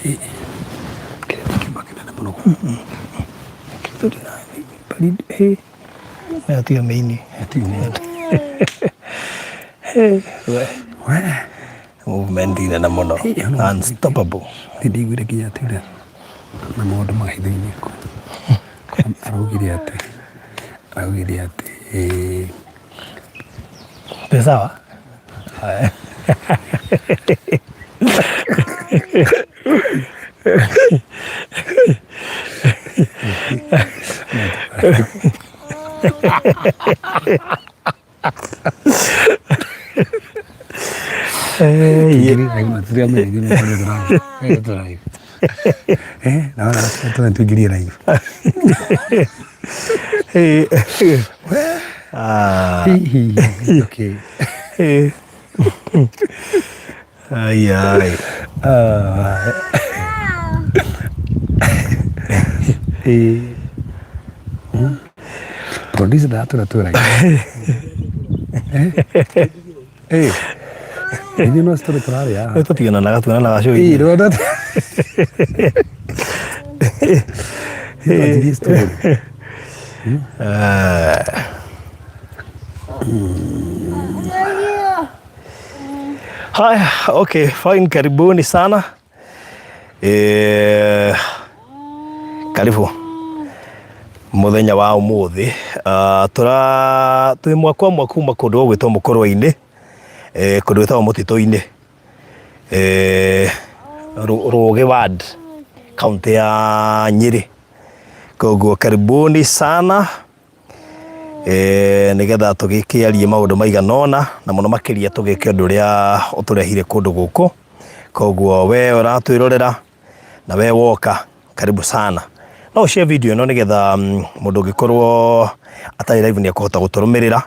Kĩrĩa kĩuma kĩnene mũno. Ĩyo tiyo mĩini. We. We. Movement nene mũno. Unstoppable. Nĩ ndaiguire nginya atĩ ũrĩa na maũndũ mahitho-inĩ kũ. Araugire atĩ araugire atĩ Twĩ sawa? Haya. Naona tuingirie live. Ah. Okay. Ai, ai. Ah. Eh. Producer ndaratwĩra twĩ live. Eh? Eh. Ithuĩ no story tũrarĩa haha. Nĩ tũtionanaga tuonanaga Ĩĩ, show-inĩ. ndĩrona Twanjirie story. Ah. Haya, okay, fine, karibuni sana. Eh, karibu muthenya wa umuthi. Uh, tura twi mwaka ũmwe kuma kundu gũgwĩtwo mũkũrwe-inĩ, eh, kundu gwĩtagwo mũtitũ-inĩ, eh, Rũgĩ ward, kaunti ya Nyĩrĩ. Koguo karibuni sana, eh, nĩgetha tũgĩkĩarie maũndũ maigana ũna na mũno makĩria tũgĩke ũndũ ũrĩa ũtũrehire kũndũ gũkũ. Koguo we ũratwĩrorera na we woka, karibu sana. No ũshare video ĩno nĩgetha mũndũ ũngĩkorwo atarĩ live nĩ ekũhota gũtũrũmĩrĩra,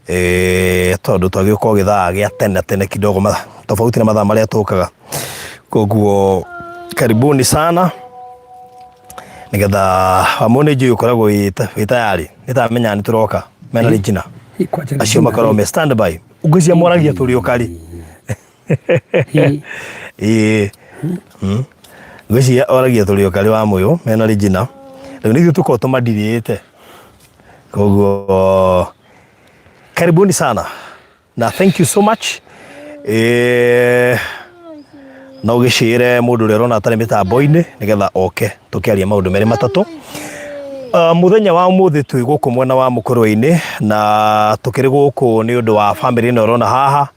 eh, tondũ twagĩũka o gĩthaa gĩa tene tene kidogo tofauti na mathaa marĩa tũkaga. Koguo karibuni sana nĩgetha wamũ nĩ njũĩ ũkoragwo wĩ tayari nĩ tamenya nĩ tũroka mena Regina acio makoragwo me standby ngwĩciria moragia tũrĩ ũka rĩ. Ĩĩ, ngwĩciria oragia tũrĩ ũka rĩ wa mũyũ mena Regina. Rĩu nĩ ithuĩ tũkoragwo tũmandirĩte, koguo karibuni sana na thank you so much. Eh, no ũgĩcĩre mũndũ ũrĩa ũrona atarĩ mĩtambo-inĩ nĩgetha oke tũkĩaria maũndũ merĩ matatũ. Mũthenya wa ũmũthĩ twĩ gũkũ mwena wa Mũkũrwe-inĩ na tũkĩrĩ gũkũ nĩ ũndũ wa bamĩrĩ ĩno ũrona haha,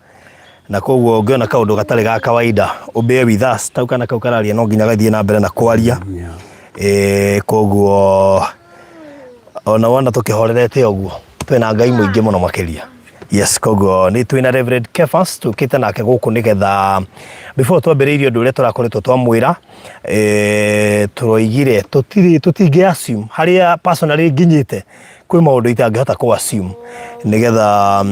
na koguo ũngĩona kaũndũ gatarĩ ga kawaida bear with us. Tau kana kau kararia no nginya gathiĩ na mbere na kwaria. Eh, koguo ona wona tũkĩhorerete ũguo twĩna Ngai mũingĩ mũno makĩria. Yes, koguo nĩ twĩna Reverend Kefas tũkĩte nake gũkũ nĩgetha before twambĩrĩirie ũndũ ũrĩa tũrakoretwo twamwĩra, eh, tũroigire tũtirĩ tũtingĩ assume harĩa personally nginyĩte kwĩ maũndũ itangĩhota kũ assume nĩgetha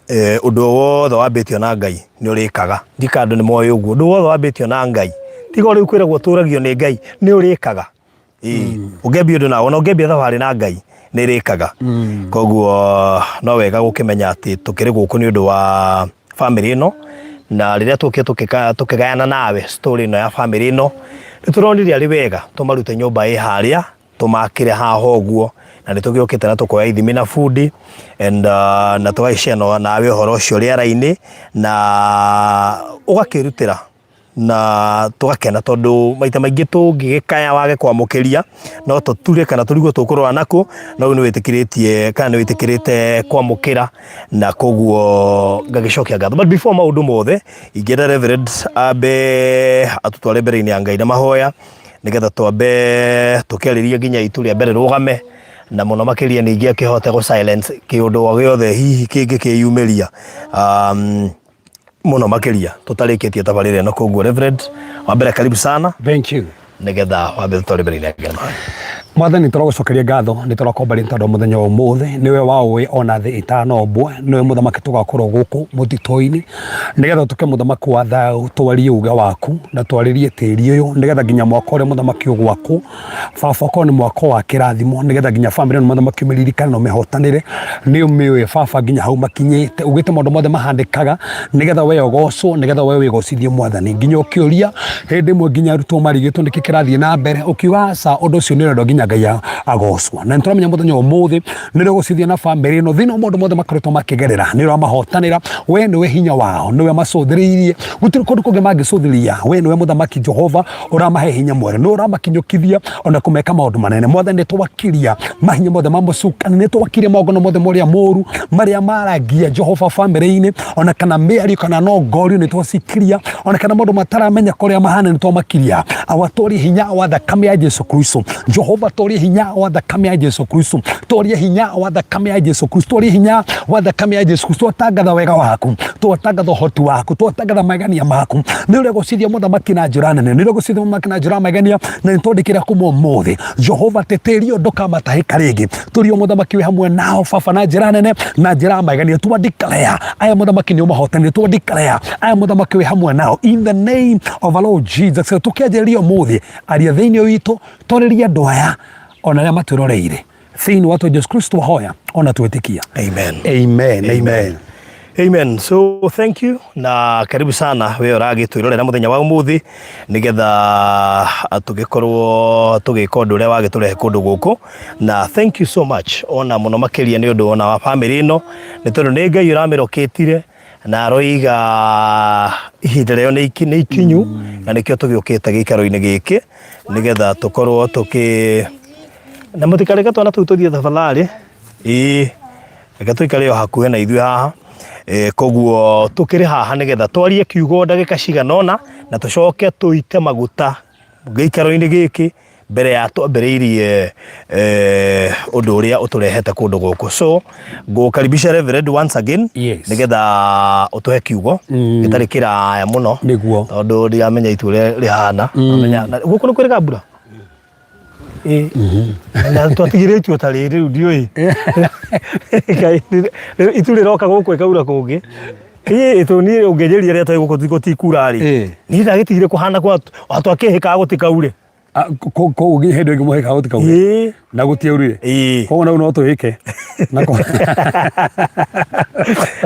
eh, ũndũ o wothe wambĩtio na Ngai nĩ ũrĩkaga. Ndika andũ nĩ moĩ ũguo, ũndũ wothe wambĩtio na Ngai tiga rĩu kwĩragwo tũragio nĩ Ngai nĩ ũrĩkaga. Ĩĩ, ũngĩambia ũndũ na ona ũngĩambia thabarĩ na Ngai nĩ ĩrĩkaga. Koguo no wega gũkĩmenya atĩ tũkĩrĩ gũkũ nĩ ũndũ wa bamĩrĩ ĩno, na rĩrĩa tũkire tũkĩgayana nawe story ĩno ya bamĩrĩ ĩno, nĩ tũronire arĩ wega tũmarute nyũmba ĩ harĩa, tũmakĩre haha ũguo, na nĩ tũgĩũkĩte na tũkoya ithimi na bundi and na tũgagĩshare nawe ũhoro ũcio rĩera-inĩ na ũgakĩrutĩra na tũgakena tondũ maita maingĩ tũngĩgĩkaya wage kwamũkĩria no tũture kana tũrigwo tũkũrora nakũ, no rĩu nĩ wĩtĩkĩrĩtie kana nĩ wĩtĩkĩrĩte kwamũkĩra na koguo ngagĩcokia ngatho. But before maũndũ mothe ingĩenda Reverend ambe atũtware mbere-inĩ ya Ngai na mahoya nĩgetha twambe tũkĩarĩrie nginya itu rĩa mbere rũgame na mũno makĩria ningĩ akĩhote gũ silence kĩũndũ o gĩothe hihi kĩngĩkĩyumĩria mũno makĩria tũtarĩkĩtie tabarĩra ĩno. Koguo Reverend, wa mbere karibu sana. Thank you. Nĩgetha wambe tũtware mbere-inĩ ya Ngai. Mwathani tũragũcokeria ngatho nĩ tũrakomba nĩ tondũ mũthenya wa ũmũthĩ nĩwe waũĩ ona thĩ ĩtanombwo nĩwe mũthamaki tũgakorwo gũkũ mũtitũ-inĩ nĩgetha tũke mũthamaki wa thayũ twarie uge waku na twarĩrie tĩri ũyũ nĩgetha nginya mwaka ũrĩa mũthamaki ũgwakwo baba ũkorwo nĩ mwaka wa kĩrathimo nĩgetha nginya bamĩrĩ ĩno mũthamaki ũmĩririkane na ũmĩhotanĩre nĩ ũmĩũĩ baba nginya hau makinyĩte ugĩte maũndũ mothe mahandĩkaga nĩgetha we ũgocwo nĩgetha we wĩgocithie mwathani nginya ũkĩũria hĩndĩ ĩmwe nginya arutwo marigĩtwo nĩkĩ kĩrathiĩ na mbere ũkiuga aca ũndũ ũcio nĩ ũrendwo nginya Ngai agocwo na nĩtũramenya mũthenya wa ũmũthĩ nĩ ũrĩgocithia na bamĩrĩ ĩno thĩinĩ wa maũndũ mothe makoretwo makĩgerera nĩ ũramahotanĩra we nĩwe hinya wao nĩwe macũthĩrĩirie gũtirĩ kũndũ kũngĩ mangĩcũthĩrĩria we nĩwe mũthamaki Jehova ũramahe hinya mwerũ nĩ ũramakinyũkithia ona kũmeka maũndũ manene mwathani nĩ twakiria mahinya mothe ma mũcukani nĩ twakiria maũngano mothe marĩa moru marĩa marangia Jehova bamĩrĩ-inĩ ona kana mĩario kana nongorio nĩ twacikiria ona kana maũndũ mataramenya kũrĩa mahana nĩ twamakiria awa twarie hinya wa thakame ya Jesu Kristo Jehova twarie hinya wa thakame ya Jesu Kristo twarie hinya wa thakame ya Jesu Kristo twarie hinya wa thakame ya Jesu Kristo twatangatha wega waku twatangatha ũhoti waku twatangatha magania maku nĩ ũrĩa gũcithia mũthamaki na njĩra nene nĩ ũrĩa gũcithia mũthamaki na njĩra ya magenia na nĩ twandĩkĩra kuma ũmũthĩ Jehova tĩtĩrio ndũkamatahĩka rĩngĩ tũrio mũthamaki wĩ hamwe nao baba na njĩra nene na njĩra ya magenia twa declare aya mũthamaki nĩ ũmahotanire twa declare aya mũthamaki wĩ hamwe nao in the name of our Lord Jesus tũkĩanjĩrĩria ũmũthĩ aria thĩinĩ witũ twarĩria andũ aya ona arĩa matwĩroreire thĩinĩ wa Jesu Kristo hoya ona twĩtĩkia. Amen. Amen. Amen. Amen. So thank you na karibu sana we ũragĩtwĩrorera mũthenya wa ũmũthĩ nĩgetha tũgĩkorwo tũgĩka ũndũ ũrĩa wagĩtũrehe kũndũ gũkũ na thank you so much ona mũno makĩria nĩ ũndũ ona wa bamĩrĩ ĩno nĩ tondũ nĩ Ngai ũramĩrokĩtire na aroiga ihinda rĩao nĩ ikinyu na nĩkĩo tũgĩũkĩte gĩikaro-inĩ gĩkĩ nĩgetha tũkorwo tũkĩ na mũtikareke twana tũu tũthiĩ thabatharĩ ĩĩ reke tũikare o hakuhĩ na ithuĩ haha e, koguo tũkĩrĩ haha nĩgetha twarie kiugo ndagĩka cigana ũna na tũcoke tũite maguta gĩikaro-inĩ gĩkĩ mbere ya twambĩrĩirie ũndũ ũrĩa ũtũrehete kũndũ gũkũ. So ngũkaribisha Reverend once again. Yes. Nĩgetha ũtũhe kiugo gĩtarĩ kĩraya mũno. Nĩguo. Tondũ ndiramenya itu ũrĩa rĩhana. Amenya gũkũ nĩ kwĩrĩga mbura. Ĩĩ. Na twatigire itua ta rĩrĩ rĩu ndiũĩ. Itu rĩroka gũkũ ĩkaura kũngĩ. Ĩĩ tũ niĩ ũngĩnjĩrire rĩa twarĩ gũkũ gũtikura rĩ. Niĩ ndagĩtigire kũhana kwa twakĩhĩkaga gũtikaure. Kũu hĩndĩ ĩngĩ mũhĩkaga gũtikaure. Ĩĩ. Na gũtiaurire. Ĩĩ. Koguo na rĩu no tũhĩke.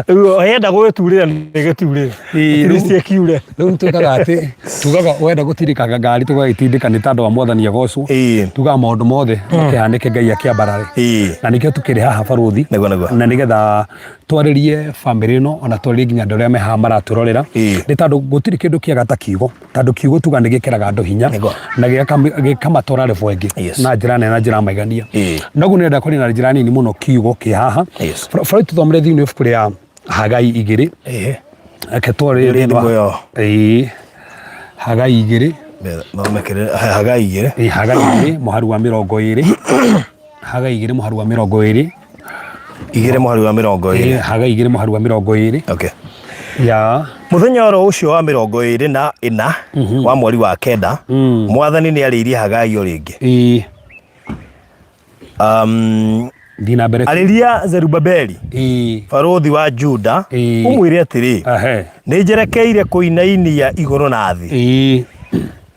Rĩu yenda gũgĩturĩra nĩ gĩturĩre. Ĩĩ, At least ĩkiure. Rĩu twĩkaga atĩ tugaga wenda gũtindĩkanga ngari tũgagĩtindĩka nĩ tondũ wa mwathani agocwo. Ĩĩ. Tugaga maũndũ mothe makĩhanĩke Ngai akĩambarare. Ĩĩ. Na nĩkĩo tũkĩrĩ haha barũthi. Nĩguo, nĩguo. Na nĩgetha twarĩrie bamĩrĩ ĩno ona twarĩrie nginya andũ arĩa me haha maratwĩrorera. Ĩĩ. Nĩ tondũ gũtirĩ kĩndũ kĩega ta kiugo. Tondũ kiugo tuga nĩ gĩkĩraga andũ hinya. Nĩguo. Na gĩkamatwara level ĩngĩ. Yes. Na njĩra nene na njĩra maigania. Ĩĩ. Noguo nĩrenda kwaria na njĩra nini mũno kiugo kĩ haha. Yes. Bũrũri tũthomere thĩinĩ wa ibuku rĩa Hagai 2. Ĩĩ. Reke twarĩrie Rĩrĩ thĩinĩ wa thimũ ĩyo. Ĩĩ. Hagai 2. Thome kĩrĩa Hagai 2. Ĩĩ, Hagai 2 mũhari wa 20. Hagai 2 mũhari wa 20. 2 mũhari wa 20. Ĩĩ, Hagai 2 mũhari wa 20. Okay. Ya. Mũthenya oro ũcio wa 24 wa mweri wa 9 mwathani nĩ arĩirie Hagai o rĩngĩ. Ĩĩ. Thiĩ na mbere. Arĩria Zerubabeli Ĩĩ. barũthi wa Juda Ĩĩ. ũmwĩre atĩrĩ Ahe. nĩ njerekeire kũinainia igũrũ na thĩ. Ĩĩ.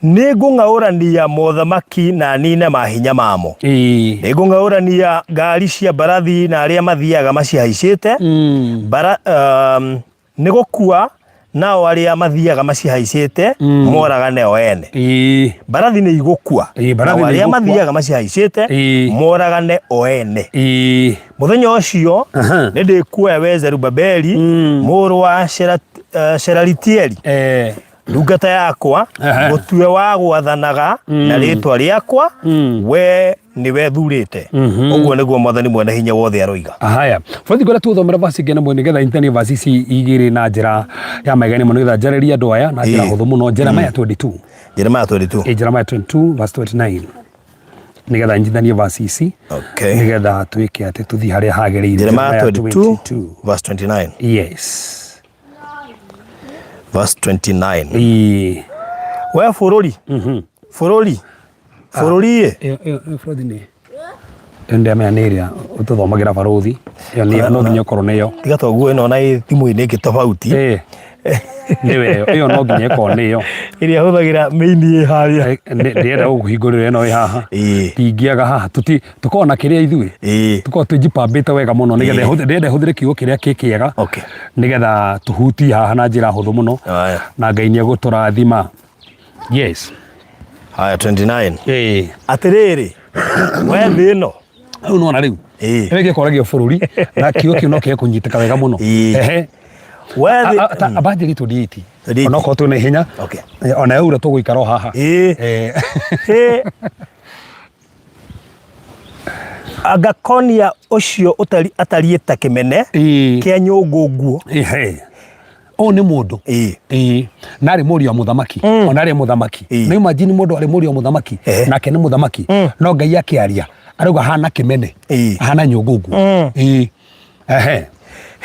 Nĩ ngũng'aũrania mothamaki na nine mahinya mamo. Ĩĩ. Nĩ ngũng'aũrania ngari cia mbarathi na arĩa mathiaga macihaicĩte. Nĩ gũkua nao arĩa mathiaga macihaicĩte moragane o ene. Ĩĩ. Mbarathi nĩ igũkua Ĩĩ, mbarathi nao nĩ arĩa igũkua. mathiaga macihaicĩte Ĩĩ. moragane o ene. Ĩĩ. Mũthenya ũcio Aha. nĩ ndĩkuoya we Zerubabeli mũrũ wa Shealitieli ndungata yakwa Aha. gũtue wa gwathanaga na rĩtwa rĩakwa we nĩwe thurĩte. Ũguo nĩguo mwathani mwene hinya wothe aroiga. Haya, bũrũri ngwenda tuthomera verse ĩngĩ na mwe nĩgetha intania verse ici igĩrĩ na njĩra ya maigani mũno nĩgetha njarĩrie andũ aya na njĩra Ĩĩ. hũthũ mũno. Jeremiah 22. Jeremiah 22. Ĩ, Jeremiah 22 verse 29 nĩgetha nyitithanie verse ici. Okay. Nĩgetha twĩke atĩ tũthiĩ harĩa hagĩrĩire. Jeremiah 22 verse 29. Yes. Verse 29. Ĩĩ. We bũrũri. Bũrũri. Bũrũri ĩ. Ĩyo ĩyo ĩyo bũrũri nĩ ĩyo ndĩramenya nĩ ĩrĩa ũtũthomagĩra barũthi. Ĩyo nĩ no nginya ũkorwo nĩyo. Tiga toguo ĩno na ĩ thimũ-inĩ ĩngĩ tofauti. Ĩĩ. Nĩwe ĩyo ĩyo no nginya ĩkorwo nĩyo. Ĩrĩa hũthagĩra main ĩ harĩa. Ndĩrenda gũkũhingũrĩra ĩno ĩ haha. Ĩĩ. Ndingĩaga haha tũti tũkoragwo na kĩrĩa ithuĩ. Ĩĩ. Tũkoragwo twĩjipambĩte wega mũno nĩgetha Ĩĩ. ndĩrenda hũthĩre kiugo kĩrĩa kĩ kĩega. Okay. Nĩgetha tũhutie haha na njĩra hũthũ mũno. Haya. Na Ngai nĩ egũtũrathima. Yes. Haya 29. Ĩĩ. Atĩrĩrĩ, we thĩ ĩno. Rĩu nona rĩu. Ĩĩ. Ĩyo ĩgĩkoragio bũrũri na kiugo kĩu no kĩge kũnyitĩka wega mũno. Ĩĩ. Ehe. We thĩ. Abanjĩri 28. 28. Onokorwo twĩ na ihenya. Okay. Ona yaura tũgũikara o haha. Ĩĩ. Eh. Ĩ. Anga Konia ũcio ũtari atariĩ ta kĩmene Ĩĩ. kĩa nyũngũ nguo. Ehe. Ũyũ nĩ mũndũ. Ĩĩ. Ĩĩ. Na arĩ mũriũ wa mũthamaki. Ona arĩ mũthamaki. Ĩĩ. Nĩ imagine mũndũ arĩ mũriũ wa mũthamaki. Ehe. Nake nĩ mũthamaki. No Ngai akĩaria arauga hana kĩmene. Ĩĩ. Hana nyũngũ nguo. Ĩĩ. Ehe.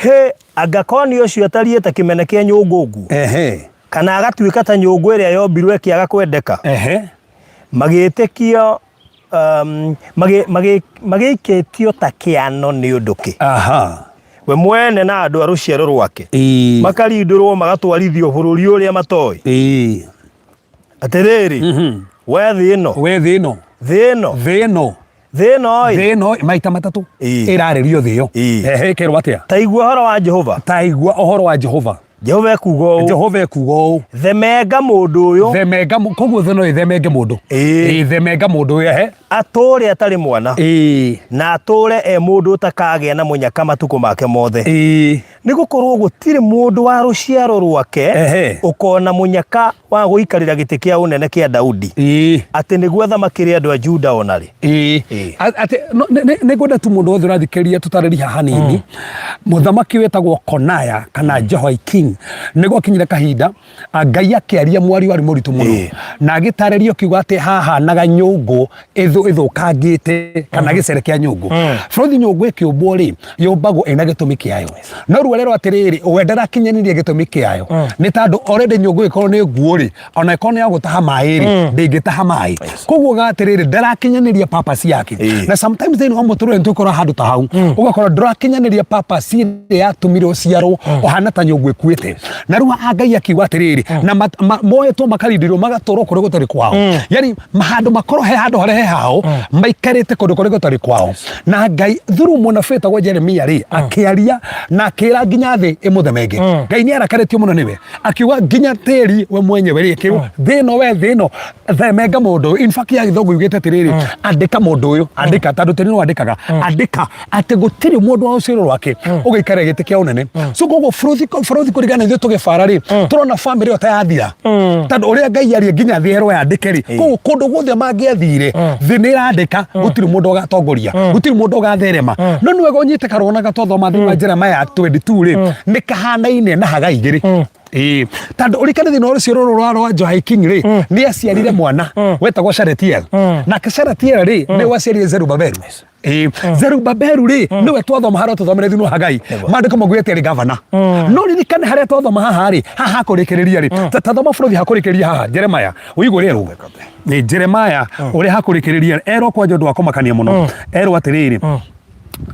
Hĩ, anga Konia ũcio atariĩ ta kĩmene kĩa nyũngũ nguo. Ehe. Kana agatuĩka ta nyũngũ ĩrĩa yombirwo ĩkĩaga kwendeka. Ehe. Magĩĩtĩkio um, magĩ- magĩ- magĩikĩtio ta kĩano nĩ ũndũ kĩ? Aha. We mwene na andũ a rũciaro rwake Ĩĩ. makarindũrwo magatwarithio bũrũri ũrĩa matoĩ. Ĩĩ. Atĩrĩrĩ, we thĩ ĩno, We thĩ ĩno. thĩ ĩno, Thĩ ĩno. thĩ ĩno ĩ, Thĩ ĩno maita matatũ. Ĩĩ. Ĩrarĩrio thĩ ĩyo. Ĩĩ. Ehe, ĩkerwo atĩa? ta igua ũhoro wa Jehova. Ta igua ũhoro wa Jehova. Jehova ekuuga ũũ, Jehova ekuuga ũũ. Themenga mũndũ ũyũ Themenga koguo thĩ no ĩthemenge mũndũ. Ĩĩ. Ĩĩ, themenga mũndũ ũyũ ehe. Atũũre atarĩ mwana. Ĩĩ. Na atũũre e mũndũ ũtakagĩa na mũnyaka matukũ make mothe. Ĩĩ. Nĩ gũkorũo gũtirĩ mũndũ wa rũciaro rwake Ehe. ũkona mũnyaka wa gũikarĩra gĩtĩ kĩa ũnene kĩa Daudi, Ĩĩ. atĩ nĩguo athamakĩre andũ a Juda o na rĩ. Ĩĩ. Ĩĩ. Atĩ no- nĩ ngwenda tu mũndũ wothe ũrathikĩrĩria tũtarĩrie haha hanini mũthamaki wĩtagwo Konaya kana Jehoiakim nĩ gwakinyire kahinda Ngai akĩaria mwario warĩ mũritũ mũno Ĩĩ. na agĩtarĩria kiugo atĩ hahanaga nyũngũ ĩthũkangĩte kana gĩcere kĩa nyũngũ. Bũrũthi nyũngũ ĩkĩũmbwo rĩ, yũmbagwo ĩna gĩtũmi kĩayo. No rĩu arerwo atĩrĩrĩ, we ndarakinyanĩria gĩtũmi kĩayo nĩ tondũ already nyũngũ ĩkorwo nĩ nguũ rĩ, ona ĩkorwo nĩ ya gũtaha maĩ rĩ, ndĩngĩtaha maĩ. Koguo ga atĩrĩrĩ, ndarakinyanĩria purpose yake. Ĩĩ. Na sometimes thĩinĩ wa mũtũrĩre nĩ tũkoragwo handũ ta hau, ũgakora ndũrakinyanĩria purpose ĩrĩa yatũmire ũciarwo, ũhana ta nyũngũ ĩkuĩte. Na rĩu haha Ngai akiuga atĩrĩrĩ, na moetwo makarindirwo magatwarwo kũrĩa gũtarĩ kwao. Yani handũ makorwo he handũ harĩa he hao, maikarĩte kũndũ kũrĩa gũtarĩ kwao. Na Ngai through mũnabii wĩtagwo Jeremia rĩ, akĩaria na akĩra nginya thĩ ĩmũthemenge. Ngai nĩ arakarĩtio mũno nĩwe. Akiuga nginya tĩri we mwenyewe rĩ, akĩrwo thĩ ĩno we thĩ ĩno themenga mũndũ ũyũ. In fact ya gĩthũngũ yugĩte atĩrĩrĩ, andĩka mũndũ ũyũ, andĩka tondũ tĩri nĩ wandĩkaga, andĩka atĩ gũtirĩ mũndũ wa rũciaro rwake ũgũikara gĩtĩ kĩa ũnene. So koguo bũrũri bũrũri kũringana na ithuĩ tũgĩbara rĩ, tũrona famĩlĩ ĩyo ta yathira. Tondũ ũrĩa Ngai aria nginya thĩ erwo yandĩke rĩ, koguo kũndũ guothe mangĩathire, thĩ nĩ ĩrandĩka, gũtirĩ mũndũ ũgatongoria, gũtirĩ mũndũ ũgatherema. No nĩ wega ũnyite karũgano gatwathoma thĩinĩ wa Jeremiah 22 rĩ, nĩ kahanaine na Hagai igĩrĩ. Ĩĩ, tondũ ũrikane thĩinĩ wa rũciaro rũrũ rwa rwa Jehoiakim rĩ, nĩ aciarire mwana wetagwo Sharetiel. Nake Sharetiel rĩ, nĩwe waciarire Zerubabeli. Ĩĩ, Zerubabeli rĩ, nĩwe twathoma harĩa tũthomere thĩinĩ wa Hagai. Maandĩko maugĩte arĩ gavana. No ririkane harĩa twathoma haha rĩ, haha hakũrĩkĩrĩria rĩ, ta thoma bũrũri hakũrĩkĩrĩria haha, Jeremiah, ũigue rĩrũ. Nĩ Jeremiah ũrĩa hakũrĩkĩrĩria, erwo kwanja ũndũ wa kũmakania mũno. Erwo atĩrĩrĩ,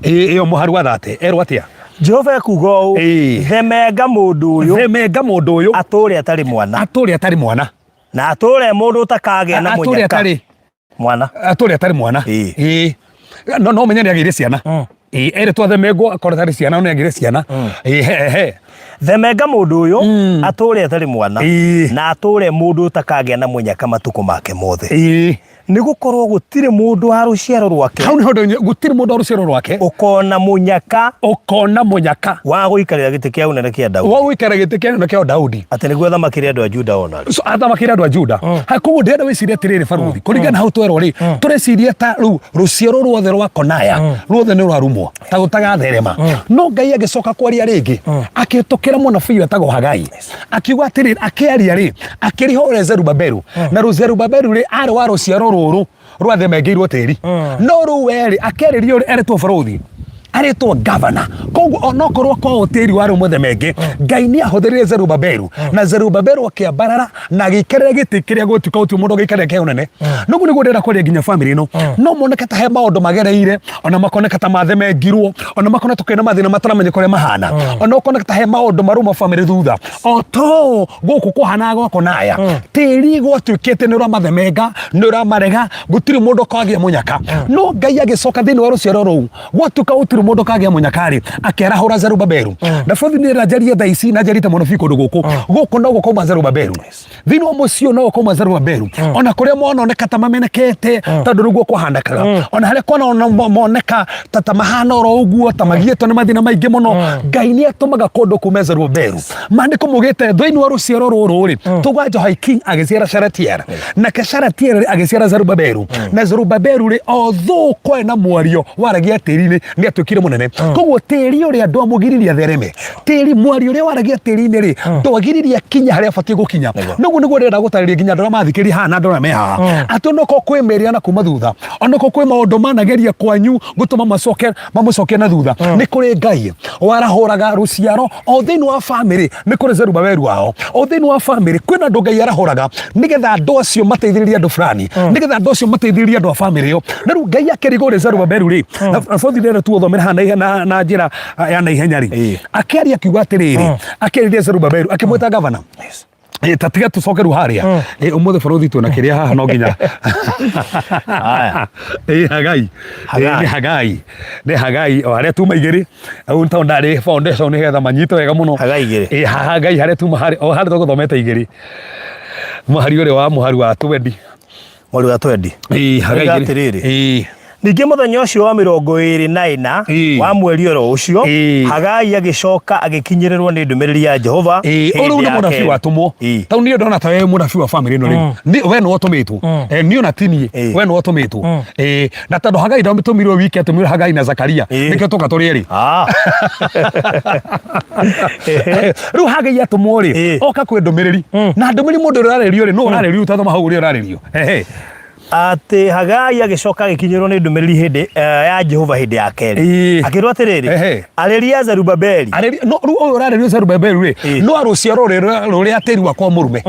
ĩyo mũharu wa thate, erwo atĩa? Jehova ekuuga ũũ, Ĩĩ. Themenga mũndũ ũyũ Themenga mũndũ ũyũ atũũre atarĩ mwana, atũũre atarĩ mwana. na atũũre mũndũ ũtakagĩa na Atũũre mũnyaka atarĩ mwana. Atũũre atarĩ mwana. Ĩĩ. Ĩĩ. No no menye nĩ agĩire ciana. Ĩĩ, erĩtwo athemengwo akorwo atarĩ ciana, no nĩ agĩire ciana. Ĩĩ, he he. Themenga mũndũ ũyũ atũũre atarĩ mwana, Ĩĩ. na atũũre mũndũ ũtakagĩa na mũnyaka matukũ make mothe. Ĩĩ. Nĩ gũkorwo gũtirĩ mũndũ wa rũciaro rwake Hau nĩho ndonye gũtirĩ mũndũ wa rũciaro rwake ũkona mũnyaka ũkona mũnyaka wa gũikarĩra gĩtĩ kĩa ũnene kĩa Daudi, wa gũikara gĩtĩ kĩa ũnene kĩa Daudi, atĩ nĩguo athamakĩre andũ a Juda o na rĩ. So athamakĩre andũ a Juda. Ha, koguo ndĩrenda wĩcirie atĩrĩrĩ barũthi, kũringana hau twerwo rĩ, tũreciria ta rĩu rũciaro ruothe rwa Konaya ruothe nĩ rwarumwo ta gũtagatherema. No Ngai agĩcoka kwaria rĩngĩ akĩhĩtũkĩra mũnabii wetagwo Hagai, akiuga atĩrĩrĩ, akĩaria rĩ, akĩriha ũrĩa Zerubabelu, na Zerubabelu rĩ, arĩ wa rũciaro rũrũ rwathemengeirio tĩri. No rĩu we rĩ, akĩarĩria ũrĩa erĩtwo barũthi, Arĩtwo gavana. Koguo onokorwo kwao tĩri warĩ mũthemenge, Ngai nĩ ahũthĩrire Zerubabelu, na Zerubabelu akĩambarara na agĩikarĩra gĩtĩ kĩrĩa gũtuĩka gũtirĩ mũndũ ũngĩikarĩra kĩa ũnene. Noguo nĩguo ndĩrenda kwaria nginya famĩlĩ ĩno. No moneke ta he maũndũ magereire, ona makoneka ta mathemengirwo, ona makoneka kwĩna mathĩna mataramenya ũrĩa mahana, ona ũkoneka ta he maũndũ maruma famĩlĩ thutha. O to gũkũ kũhanaga gwako naya, tĩri gwatuĩkĩte nĩ ũramathemenga, nĩ ũramarega, gũtirĩ mũndũ ũkagĩa mũnyaka. No Ngai agĩcoka thĩinĩ wa rũciaro rũu, gwatuĩka gũtirĩ mũndũ ũkagĩa mũnyaka-rĩ, akĩarahũra Zerubabelu. Na bũthi niĩ na njarie thaa ici na njarĩte mũno biũ kũndũ gũkũ, gũkũ no gũkauma Zerubabelu. Thĩinĩ wa mũciĩ ũyũ no gũkauma Zerubabelu. Ona kũrĩa mononeka ta mamenekete, tondũ nĩguo kwahanĩkaga. Ona harĩa kwanona moneka ta mahana oro ũguo, ta magiĩtwo nĩ mathĩna maingĩ mũno, Ngai nĩ atũmaga kũndũ kume Zerubabelu. Maandĩko maugĩte thĩinĩ wa rũciaro rũrũ rĩ, tũgwa Jehoiakim agĩciara Shalatiel, nake Shalatiel rĩ agĩciara Zerubabelu, na Zerubabelu rĩ, although kwarĩ na mwario waragia tĩri-inĩ, nĩ atuĩkire mũnene. Koguo tĩri ũrĩa ndwamũgiririe athereme, tĩri mwario ũrĩa waragia tĩri-inĩ rĩ, ndwagiririe akinye harĩa abatiĩ gũkinya. Noguo nĩguo ndĩrenda gũtarĩria nginya andũ arĩa mathikĩrĩria haha na andũ arĩa me haha, atĩ onokorwo kwĩ mĩrĩa na kuma thutha, onokorwo kwĩ maũndũ manageria kwanyu gũtũma macoke mamũcokie na thutha, nĩ kũrĩ Ngai warahũraga rũciaro o thĩinĩ wa famĩlĩ, nĩ kũrĩ Zerubabeli wao o thĩinĩ wa famĩlĩ, kwĩna andũ Ngai arahũraga nĩgetha andũ acio mateithĩrĩrie andũ fulani, nĩgetha andũ acio mateithĩrĩrie andũ a famĩlĩ ĩyo. Na rĩu Ngai akĩrigwo rĩ Zerubabeli rĩ, na bothi rĩrĩa tuothomera haha na njĩra ya naihenya rĩ, akĩaria akiuga atĩrĩrĩ, akĩarĩria Zerubabeli akĩmwĩta gavana. Ta tiga tucoke rĩu harĩa. Ũmũthĩ bũrũri twĩna kĩrĩa haha no nginya. Haya. Hagai. Hagai. Nĩ Hagai, nĩ Hagai o harĩa tuma igĩrĩ rĩu tondũ ndarĩ foundation nĩgetha manyite wega mũno. Hagai igĩrĩ. Hagai harĩa tuma harĩa o harĩa tũgũthomete igĩrĩ, mũhari ũrĩa wa mũhari wa twendi. Mweri wa twendi. Hagai Oiga igĩrĩ. atĩrĩrĩ. Ningĩ mũthenya ũcio wa 24 wa mweri oro ũcio, Hagai agĩcoka agĩkinyĩrĩrwo nĩ ndũmĩrĩri ya Jehova hĩndĩ Ũrĩu nĩ ya mũnabii kerĩ. watũmwo. Tondũ niĩ ndona ta we mũnabii wa famĩlĩ ĩno rĩu. We nĩwe ũtũmĩtwo. Niĩ ona ti niĩ, we nĩwe ũtũmĩtwo. Na tondũ Hagai ndamĩtũmirwo wiki, atũmirwo Hagai na Zakaria. Nĩkĩo tũka tũrĩ erĩ. Rĩu Hagai atũmwo rĩ, oka kwĩ ndũmĩrĩri. Na ndũmĩrĩri mũndũ ũrĩa ũrarĩrio rĩ, nũ ũrarĩrio ũtathoma hau ũrĩa ũrarĩrio. Ehe. Atĩ Hagai agĩcoka agĩkinyĩrwo nĩ ndũmĩrĩri hĩndĩ ya Jehova hĩndĩ ya kerĩ. Akĩrwo atĩrĩrĩ, arĩria Zerubabeli. Arĩria, no rĩu ũyũ ũrarĩrio Zerubabeli rĩ, no rũciaro rũrĩa rũrĩa tĩri wakwa mũrume.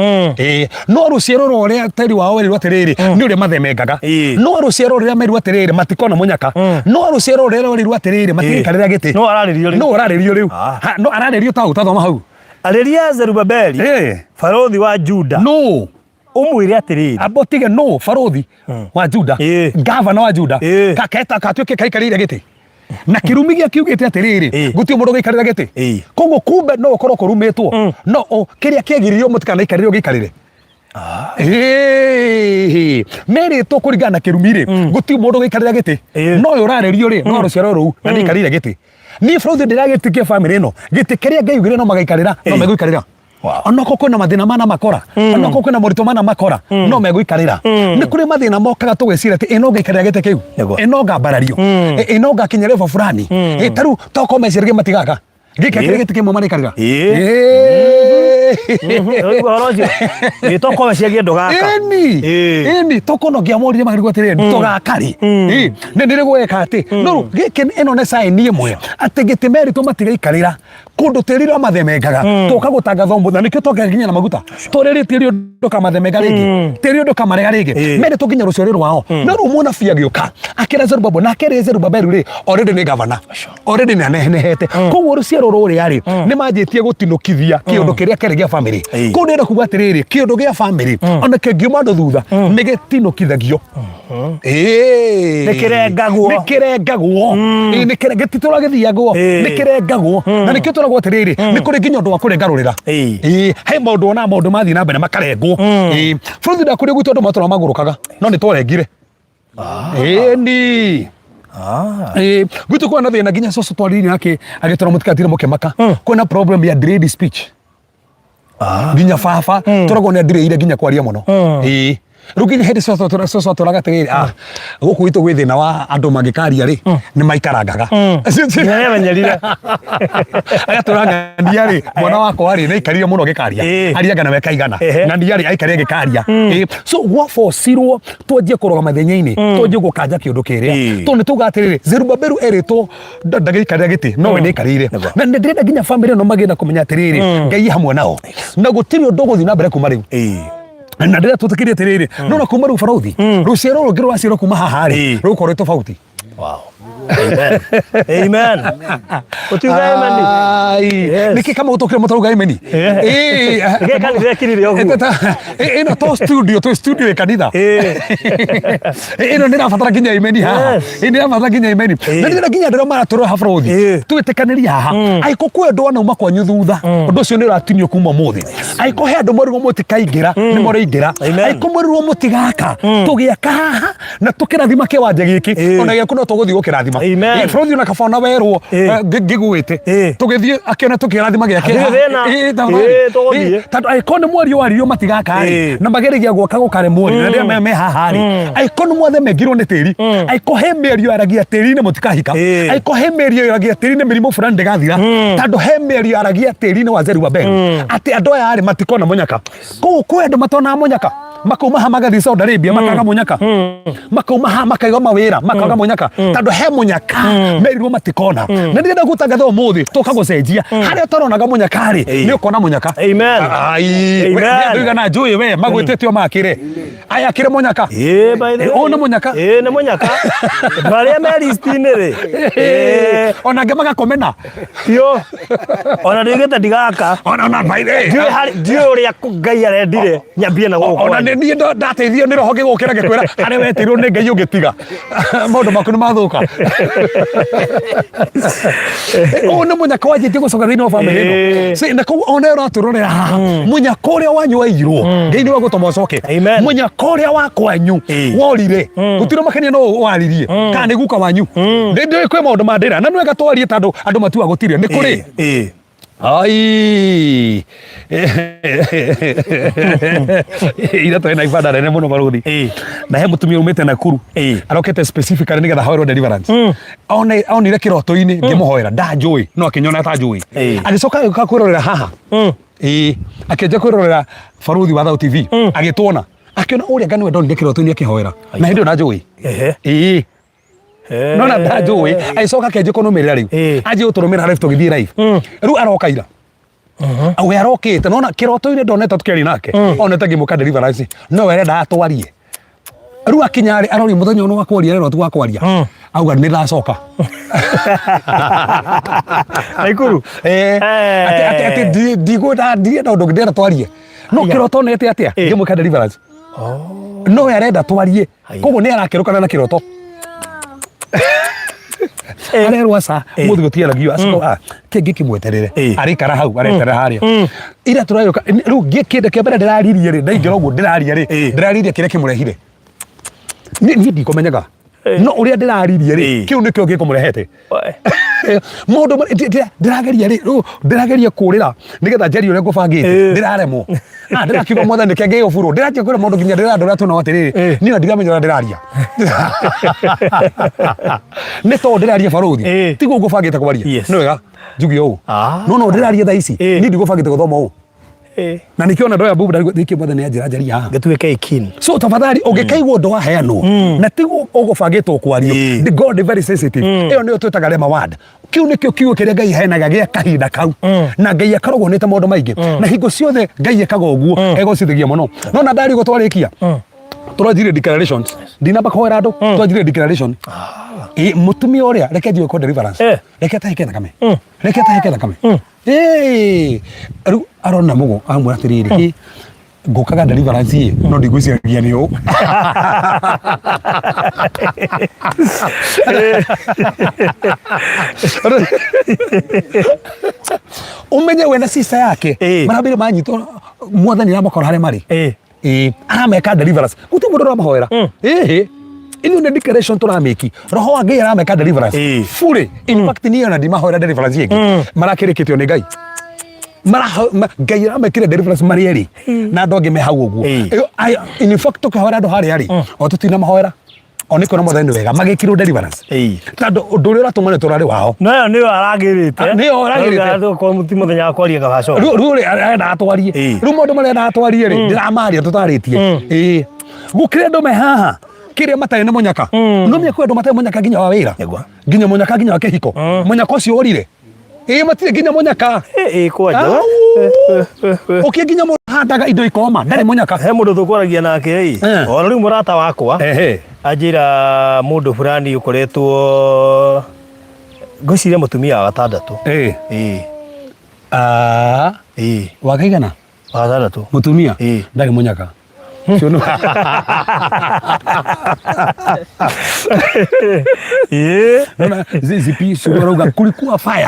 No rũciaro rũrĩa tĩri wao werirwo atĩrĩrĩ, nĩ ũrĩa mathemengaga. No rũciaro rũrĩa merirwo atĩrĩrĩ, matikona mũnyaka. No rũciaro rũrĩa rwerirwo atĩrĩrĩ, matigaikarĩra gĩtĩ. No ararĩrio rĩu. No ũrarĩrio rĩu. Ha, no ararĩrio ta ũtathoma hau. Arĩria Zerubabeli, barũthi wa Juda. No. Ũmwĩre atĩrĩrĩ. Amba ũtige no barũthi wa Juda, gavana wa Juda, kaketa katuĩke kaikarĩire gĩtĩ na kĩrumi gĩa kiugĩte atĩrĩrĩ, gũtirĩ mũndũ ũgaikarĩra gĩtĩ. Koguo kumbe no ũkorwo kũrumĩtwo, no kĩrĩa kĩagiririo mũtikanaikarĩre ũgĩikarĩre. Merĩtwo kũringana na kĩrumi rĩ, gũtirĩ mũndũ ũgaikarĩra gĩtĩ, no ũyũ ũrarĩrio rĩ, no rũciaro rũu na nĩaikarĩire gĩtĩ. Niĩ bũrũthi ndĩragĩtĩkia famĩlĩ ĩno, gĩtĩ kĩrĩa Ngai augire no magaikarĩra, no megũikarĩra. Onokorwo kwĩna mathĩna mana makora, onokorwo kwĩna moritũ mana makora, no megũikarĩra. Nĩ kũrĩ mathĩna mokaga tũgeciria atĩ ĩ no ngaikarĩra gĩtĩ kĩu, ĩ no ngambarario, ĩ no ngakinya level fulani, ĩ ta rĩu tokorwo meciragia matigaka gĩkĩ gĩtĩ kĩmwe maraikarĩra. Ũhoro ũcio ĩ tokorwo meciragia ndũgaka. Ĩni ĩni tokorwo no ngĩamũririe makarigwo atĩrĩrĩ, tũgaka rĩ? Nĩ ndĩrĩ gweka atĩ no rĩu gĩkĩ ĩno nĩ sign ĩmwe atĩ gĩtĩ meritwo matigaikarĩra kũndũ tĩri ũrĩa mathemengaga. Tũka gũtangatha ũmũthĩ na nĩkĩo twoka nginya na maguta tũrĩrĩ tĩri ũyũ ndũkamathemenga rĩngĩ, tĩri ũyũ ndũkamarega rĩngĩ. Merĩtwo nginya rũciaro rwao. No rĩu mũnabii agĩũka akĩra Zerubabeli, na akĩrĩ Zerubabeli rĩ, already nĩ gavana, already nĩ anenehete. Koguo rũciaro rũrĩa rĩ, nĩ manjĩtie gũtinũkithia kĩũndũ kĩrĩa kĩarĩ gĩa famĩlĩ. Koguo ndĩrenda kuga atĩrĩrĩ, kĩũndũ gĩa famĩlĩ ona kĩngiuma andũ thutha nĩ gĩtinũkithagio. Nĩ kĩrengagwo. Nĩ kĩrengagwo. Nĩ gĩtitũra gĩthiagwo, nĩ kĩrengagwo. Na nĩkĩo tũragwo atĩrĩrĩ, nĩ kũrĩ nginya ũndũ wa kũrenga rũrĩra. He maũndũ ona maũndũ mathiĩ na mbere makarengwo. Bũrũri ndakũrĩ gwitũ andũ matũra magũrũkaga, no nĩ twarengire. Ĩni. Gwitũ kwĩna thĩna nginya cũcũ twarĩire nake agĩtwĩra mũtigatire mũkĩmaka. Kwĩna problem ya delayed speech. Nginya baba tũragwo nĩ andirĩire nginya kwaria mũno. Ĩĩ. Rĩu nginya hĩndĩ cũcũ atũraga atĩrĩrĩ, ah, gũkũ gwitũ gwĩ thĩna wa andũ mangĩkaria rĩ, nĩ maikarangaga. Nĩamenyerire. Agatũra ng'ania rĩ, mwana wakwa rĩ, nĩ aikarire mũno agĩkaria. Aria ng'ano ekaigana. Ng'ania rĩ, aikarire agĩkaria. So gwabocirwo twanjie kũrũgama ithenya-inĩ, twanjie gũkanja kĩũndũ kĩrĩa. Tondũ nĩ tuga atĩrĩrĩ, Zerubabelu erĩtwo ndagĩikarĩra gĩtĩ, no we nĩ aikarĩire. Na nĩ ndĩrenda nginya famĩlĩ ĩno magĩe na kũmenya atĩrĩrĩ, Ngai e hamwe nao. Na gũtirĩ ũndũ ũgũthiĩ na mbere kuma rĩu. Na ndĩrenda twĩtĩkĩrie atĩrĩrĩ, no na kuma rĩu barũthi, rũciaro rũngĩ rũraciarwo kuma haha rĩ, rũgũkorwo rwĩ tofauti. Wow. Amen. Amen. Ũtiuga amen. Ai. Yes. Nĩkĩ kama ũtũkire mũtarauga amen? Ĩĩ. Nĩkĩ kanitha ĩkirire ũguo? Ĩno to studio, twĩ studio ĩ kanitha. Ĩno nĩ ĩrabatara nginya amen haha. Yes. Ĩno ĩrabatara nginya amen. Na ndĩrenda nginya andũ arĩa maratũrora haha bũrũri. Twĩtĩkanĩrie haha. Angĩkorwo kwĩ andũ wanauma kwanyu thutha, ũndũ ũcio nĩ ũratinio kuma ũmũthĩ. Angĩkorwo he andũ mwerirwo mũtikaingĩra, nĩ mũraingĩra. Amen. Angĩkorwo mwerirwo mũtigaka, tũgĩaka haha na tũkĩrathima kĩwanja gĩkĩ ona gĩaku no tũgũthiĩ gũkĩrathima. Amen. Bũrũri ona kaba ona werwo ngĩgwĩte tũgĩthiĩ akĩona tũkĩrathima gĩake. Hatirĩ thĩna. Tũgũthiĩ. Tondũ angĩkorwo nĩ mwario waririo matigaka rĩ, na mageragia gwaka gũkaremwo rĩ, na rĩrĩa me haha rĩ, angĩkorwo nĩ mwathemengirwo nĩ tĩri, angĩkorwo he mĩario yaragia tĩri-inĩ mũtikahika, angĩkorwo he mĩario yaragia tĩri-inĩ mĩrimũ fulani ndĩgathira, tondũ he mĩario yaragia tĩri-inĩ wa Zerubabeli atĩ andũ aya rĩ matikona mũnyaka. Koguo kwĩ andũ matonaga mũnyaka makauma haha magathiĩ Saudi Arabia makaga mũnyaka, makauma haha makaiga mawĩra makaga mũnyaka, tondũ he mũnyaka merirwo matikona. Na ndĩrenda gũtangatha ũmũthĩ tũka gũcenjia harĩa ũtaronaga mũnyaka rĩ, nĩ ũkona mũnyaka. Amen. Ai, Amen. nduigana njũĩ we magwĩtĩte o makĩre aya akĩre mũnyaka. Ĩĩ, by the way. Ũyũ nĩ mũnyaka. Ĩĩ, nĩ mũnyaka. Andũ arĩa me list-inĩ rĩ. Ĩĩ. Ona angĩ magakomena. Biũ. Ona ndiugĩte ndigaka. Ona by the way. Ndiũĩ ndiũĩ ũrĩa Ngai arendire nyambie na gũkũ. Ona nĩ niĩ ndateithio nĩ roho ngĩgũkĩra ngĩkwĩra harĩa wetirwo nĩ Ngai ũngĩtiga maũndũ maku nĩ mathũka. Ũyũ nĩ mũnyaka wanjĩtie gũcoka thĩinĩ wa bamĩrĩ ĩno. See, na koguo ona ũratũrorera haha, mũnyaka ũrĩa wanyu waiyirwo, Ngai nĩwe ũgũtũma ũcoke. Amen. Mũnyaka ũrĩa wa kwanyu worire, gũtirĩ makenia no waririe kana nĩ guka wanyu. Nĩ ndĩũĩ kwĩ maũndũ ma ndĩra na nĩ wega twarie tondũ andũ matuaga gũtirĩ nĩ kũrĩ. Ai. Ira twĩ na ibada nene mũno barũthi. Na he mũtumia umĩte Nakuru. Arokete specifically nĩgetha ahoerwo deliverance. One onire kĩroto-inĩ ngĩmũhoera ndanjũĩ no akĩnyona ta njũĩ. Agĩcoka agĩũka kwĩrorera haha. Ĩĩ, akĩanjia kwĩrorera barũthi wa Thau TV. Agĩtuona. Akĩona ũrĩa nga nĩwe ndonire kĩroto-inĩ akĩhoera. Na hĩndĩ ĩyo ndanjũĩ. Ĩĩ. Nona ndanjũĩ. Agĩcoka akĩanjia kũnũmĩrĩra rĩu. Anjia gũtũrũmĩrĩra live tũgĩthiĩ live. Rĩu aroka ira. We arokĩte nona kĩroto-inĩ ndonete tũkĩaria nake. Onete ngĩmũka deliverance. No we arendaga twarie. Rĩu akinya rĩ aroria mũthenya ũyũ wa kwaria rĩro ti wa kwaria. Auga nĩ ndacoka. Naikuru. Atĩ atĩ atĩ ndigwenda ndirenda ũndũ ndĩrenda twarie. No kĩroto onete atĩa? Ngĩmwĩka deliverance. No we arenda twarie. Koguo nĩ arakĩrũkana na kĩroto. Arerwo aca mũthĩ gũtiaragio aca kĩngĩ kĩmweterere arĩikara hau areterera harĩa ira tũragĩũka rĩu kĩndũ kĩa mbere ndĩraririe rĩ ndaingĩra ũguo ndĩraria rĩ ndĩraririe kĩrĩa kĩmũrehire niĩ ndikũmenyaga no ũrĩa ndĩraririe rĩ kĩu nĩkĩo gĩkũmũrehete maũndũ ndĩrageria rĩ rĩu ndĩrageria kũrĩra nĩgetha njarie ũrĩa ngũbangĩte ndĩraremwo. Ah, ndĩrakiuga mwathani reke ngĩo burũ ndĩranjia kwĩra maũndũ nginya ndĩra andũ arĩa twĩnao atĩrĩrĩ niĩ ona ndiramenya ũrĩa ndĩraria nĩ tondũ ndĩraria barũthi tiguo ngũbangĩte kwaria. Nĩ wega njuge ũũ no no ndĩraria thaa ici niĩ ndigũbangĩte gũthoma ũũ na nĩkĩo ona ndoya mbubu ndarigwo nĩkĩ mwathani anjĩra njarie haha. Ngĩtuĩke keen. So tafadhali ũngĩkaigua ũndũ waheanwo na tiguo ũgũbangĩtwo kwario, the God is very sensitive. Ĩyo nĩyo twĩtaga rhema word. Kĩu nĩkĩo kiugo kĩrĩa Ngai aheanaga gĩa kahinda kau. Na Ngai akoragwo onete maũndũ maingĩ. Na hingo ciothe Ngai ekaga ũguo, egocithagia mũno. No na ndarigwo twarĩkia, tũranjirie declarations. Ndinamba kũhoera andũ, twanjirie declaration. Ĩ, mũtumia ũrĩa, reke njigue kwa deliverance. Reke atahĩke thakame. Reke atahĩke thakame. Ĩĩ, rĩu arona mũgo amwĩra atĩrĩrĩ, hĩ, ngũkaga deliverance ĩ, no ndigwĩciragia nĩ ũũ. Ũmenye we na sister yake marambire manyitwo mwathani aramakora harĩa marĩ. Ĩĩ, arameka deliverance. Gũtirĩ mũndũ ũramahoera. Ĩhĩ. Ithuĩ nĩ declaration tũramĩki. Roho wa Ngai arameka deliverance. Fully. In fact niĩ ona ndimahoera deliverance ĩngĩ. Marakĩrĩkĩtio nĩ Ngai. Ngai aramekire deliverance marĩ erĩ na andũ angĩ me hau ũguo. Ĩyo, in fact tũkĩhoera andũ harĩa rĩ, o tũtinamahoera o nĩ kuona mwathani nĩ wega magĩkirwo deliverance, tondũ ũndũ ũrĩa ũratũma nĩ tũrarĩ wao. No ĩyo nĩyo aragĩrĩte. Ah, nĩyo aragĩrĩte. Korwo ti mũthenya wa kwaria gabaco. Rĩu rĩ arenda atwarie. Rĩu maũndũ marĩa arenda atwarie rĩ, ndĩramaria tũtarĩtie. Ĩĩ, gũkĩrĩ andũ me haha kĩrĩa matarĩ na mũnyaka. No menya kwĩ andũ matarĩ mũnyaka nginya wa wĩra, nginya mũnyaka nginya wa kĩhiko, mũnyaka ũcio ũrire. Ĩĩ, matirĩ nginya mũnyaka. Ĩ kwanja. Au! Ũkĩ nginya mũndũ ahandaga indo ikoma ndarĩ mũnyaka. He mũndũ tũkwaragia nake ĩ, ona rĩu mũrata wakwa anjĩra mũndũ fulani ũkoretwo, ngwĩciria mũtumia wa gatandatũ. Ĩ. Ah, Ĩ. Wakaigana? Wa gatandatũ. Mũtumia? Ĩ. Ndarĩ mũnyaka. Ĩ. Naona zipi ciuga kulikuwa fire.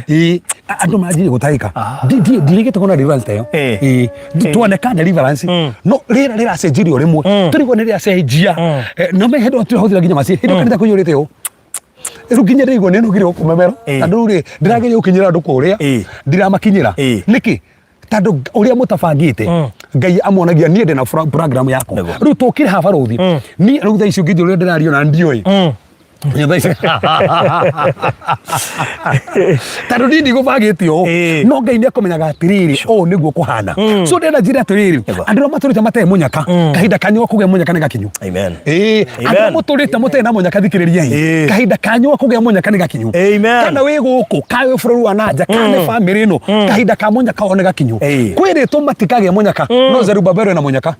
Ĩ, andũ manjirie gũtahĩka. Ndirĩgĩte kuona deliverance ta ĩyo. Ĩ, twaneka deliverance no rĩera rĩracenjirie o rĩmwe, tũrigwo nĩ rĩracenjia. No me hĩndĩ ĩyo tũrahũthĩra nginya macini, hĩndĩ ĩyo kanitha kũiyũrĩte ũũ, rĩu nginya ndĩraigua nĩ nogire gũkũ tondũ rĩu rĩ ndĩrageria gũkinyĩra andũ kũrĩa, ndiramakinyĩra. Nĩkĩ? Tondũ ũrĩa mũtabangĩte Ngai amuonagia niĩ ndĩna program yakwa. Rĩu tũkire haha barũthi, niĩ rĩu thaa ici ũngĩnjũria ũrĩa ndĩraria ona ndiũĩ. Nĩ thaa ici tondũ niĩ ndigũbangĩte ũũ, no Ngai nĩ akũmenyaga atĩrĩrĩ, ũũ nĩguo kũhana. So ndĩrenda njĩre atĩrĩrĩ, andũ arĩa matũrĩte matarĩ mũnyaka, kahinda kanyu ga kũgĩa mũnyaka nĩ gakinyu. Amen. Ĩĩ, andũ arĩa mũtũrĩte mũtarĩ na mũnyaka, thikĩrĩriai, kahinda kanyu ga kũgĩa mũnyaka nĩ gakinyu. Amen. Kana wĩ gũkũ, kana wĩ bũrũri wa nanja, kana nĩ bamĩrĩ ĩno, kahinda ka mũnyaka wao nĩ gakinyu. Kwĩrĩtwo matikagĩa mũnyaka, no Zerubabeli ena mũnyaka.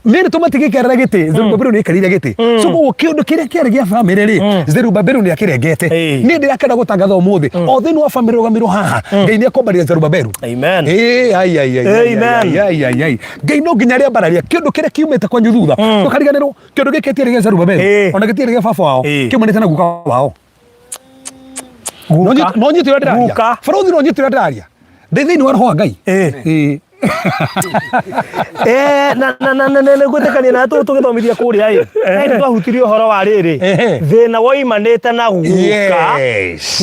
Nĩ tå matigĩkerera gĩtĩ, Zerubabeli nĩ aikarĩire gĩtĩ. So koguo kĩũndũ kĩrĩa kĩarĩ gĩa bamĩrĩ rĩ, Zerubabeli nĩ akĩrengete. Niĩ ndĩrakenda gũtangatha ũmũthĩ, o thĩinĩ wa bamĩrĩ rũgamirwo haha, Ngai nĩ akwambaria Zerubabeli. Amen. Ĩĩ, ai, ai, ai, ai, Amen. ai, ai, ai, ai. Ngai no nginya rĩambararia kĩũndũ kĩrĩa kiumĩte kwanyu thutha. Ndũkariganĩrwo kĩũndũ gĩkĩ gĩtiarĩ gĩa Zerubabeli, ona gĩtiarĩ gĩa baba wao, kĩumanĩte na guka wao. Guka. No nyite ũrĩa ndĩraria. Guka. Barũthi, no nyite ũrĩa ndĩraria. Ndĩ thĩinĩ wa roho wa Ngai. Ĩĩ. Eh, na na na na nĩ gwĩtĩkania na tũ tũgĩthomithia kũrĩa ĩ nĩ twahutirie ũhoro wa rĩrĩ thĩna woimanĩte na guka,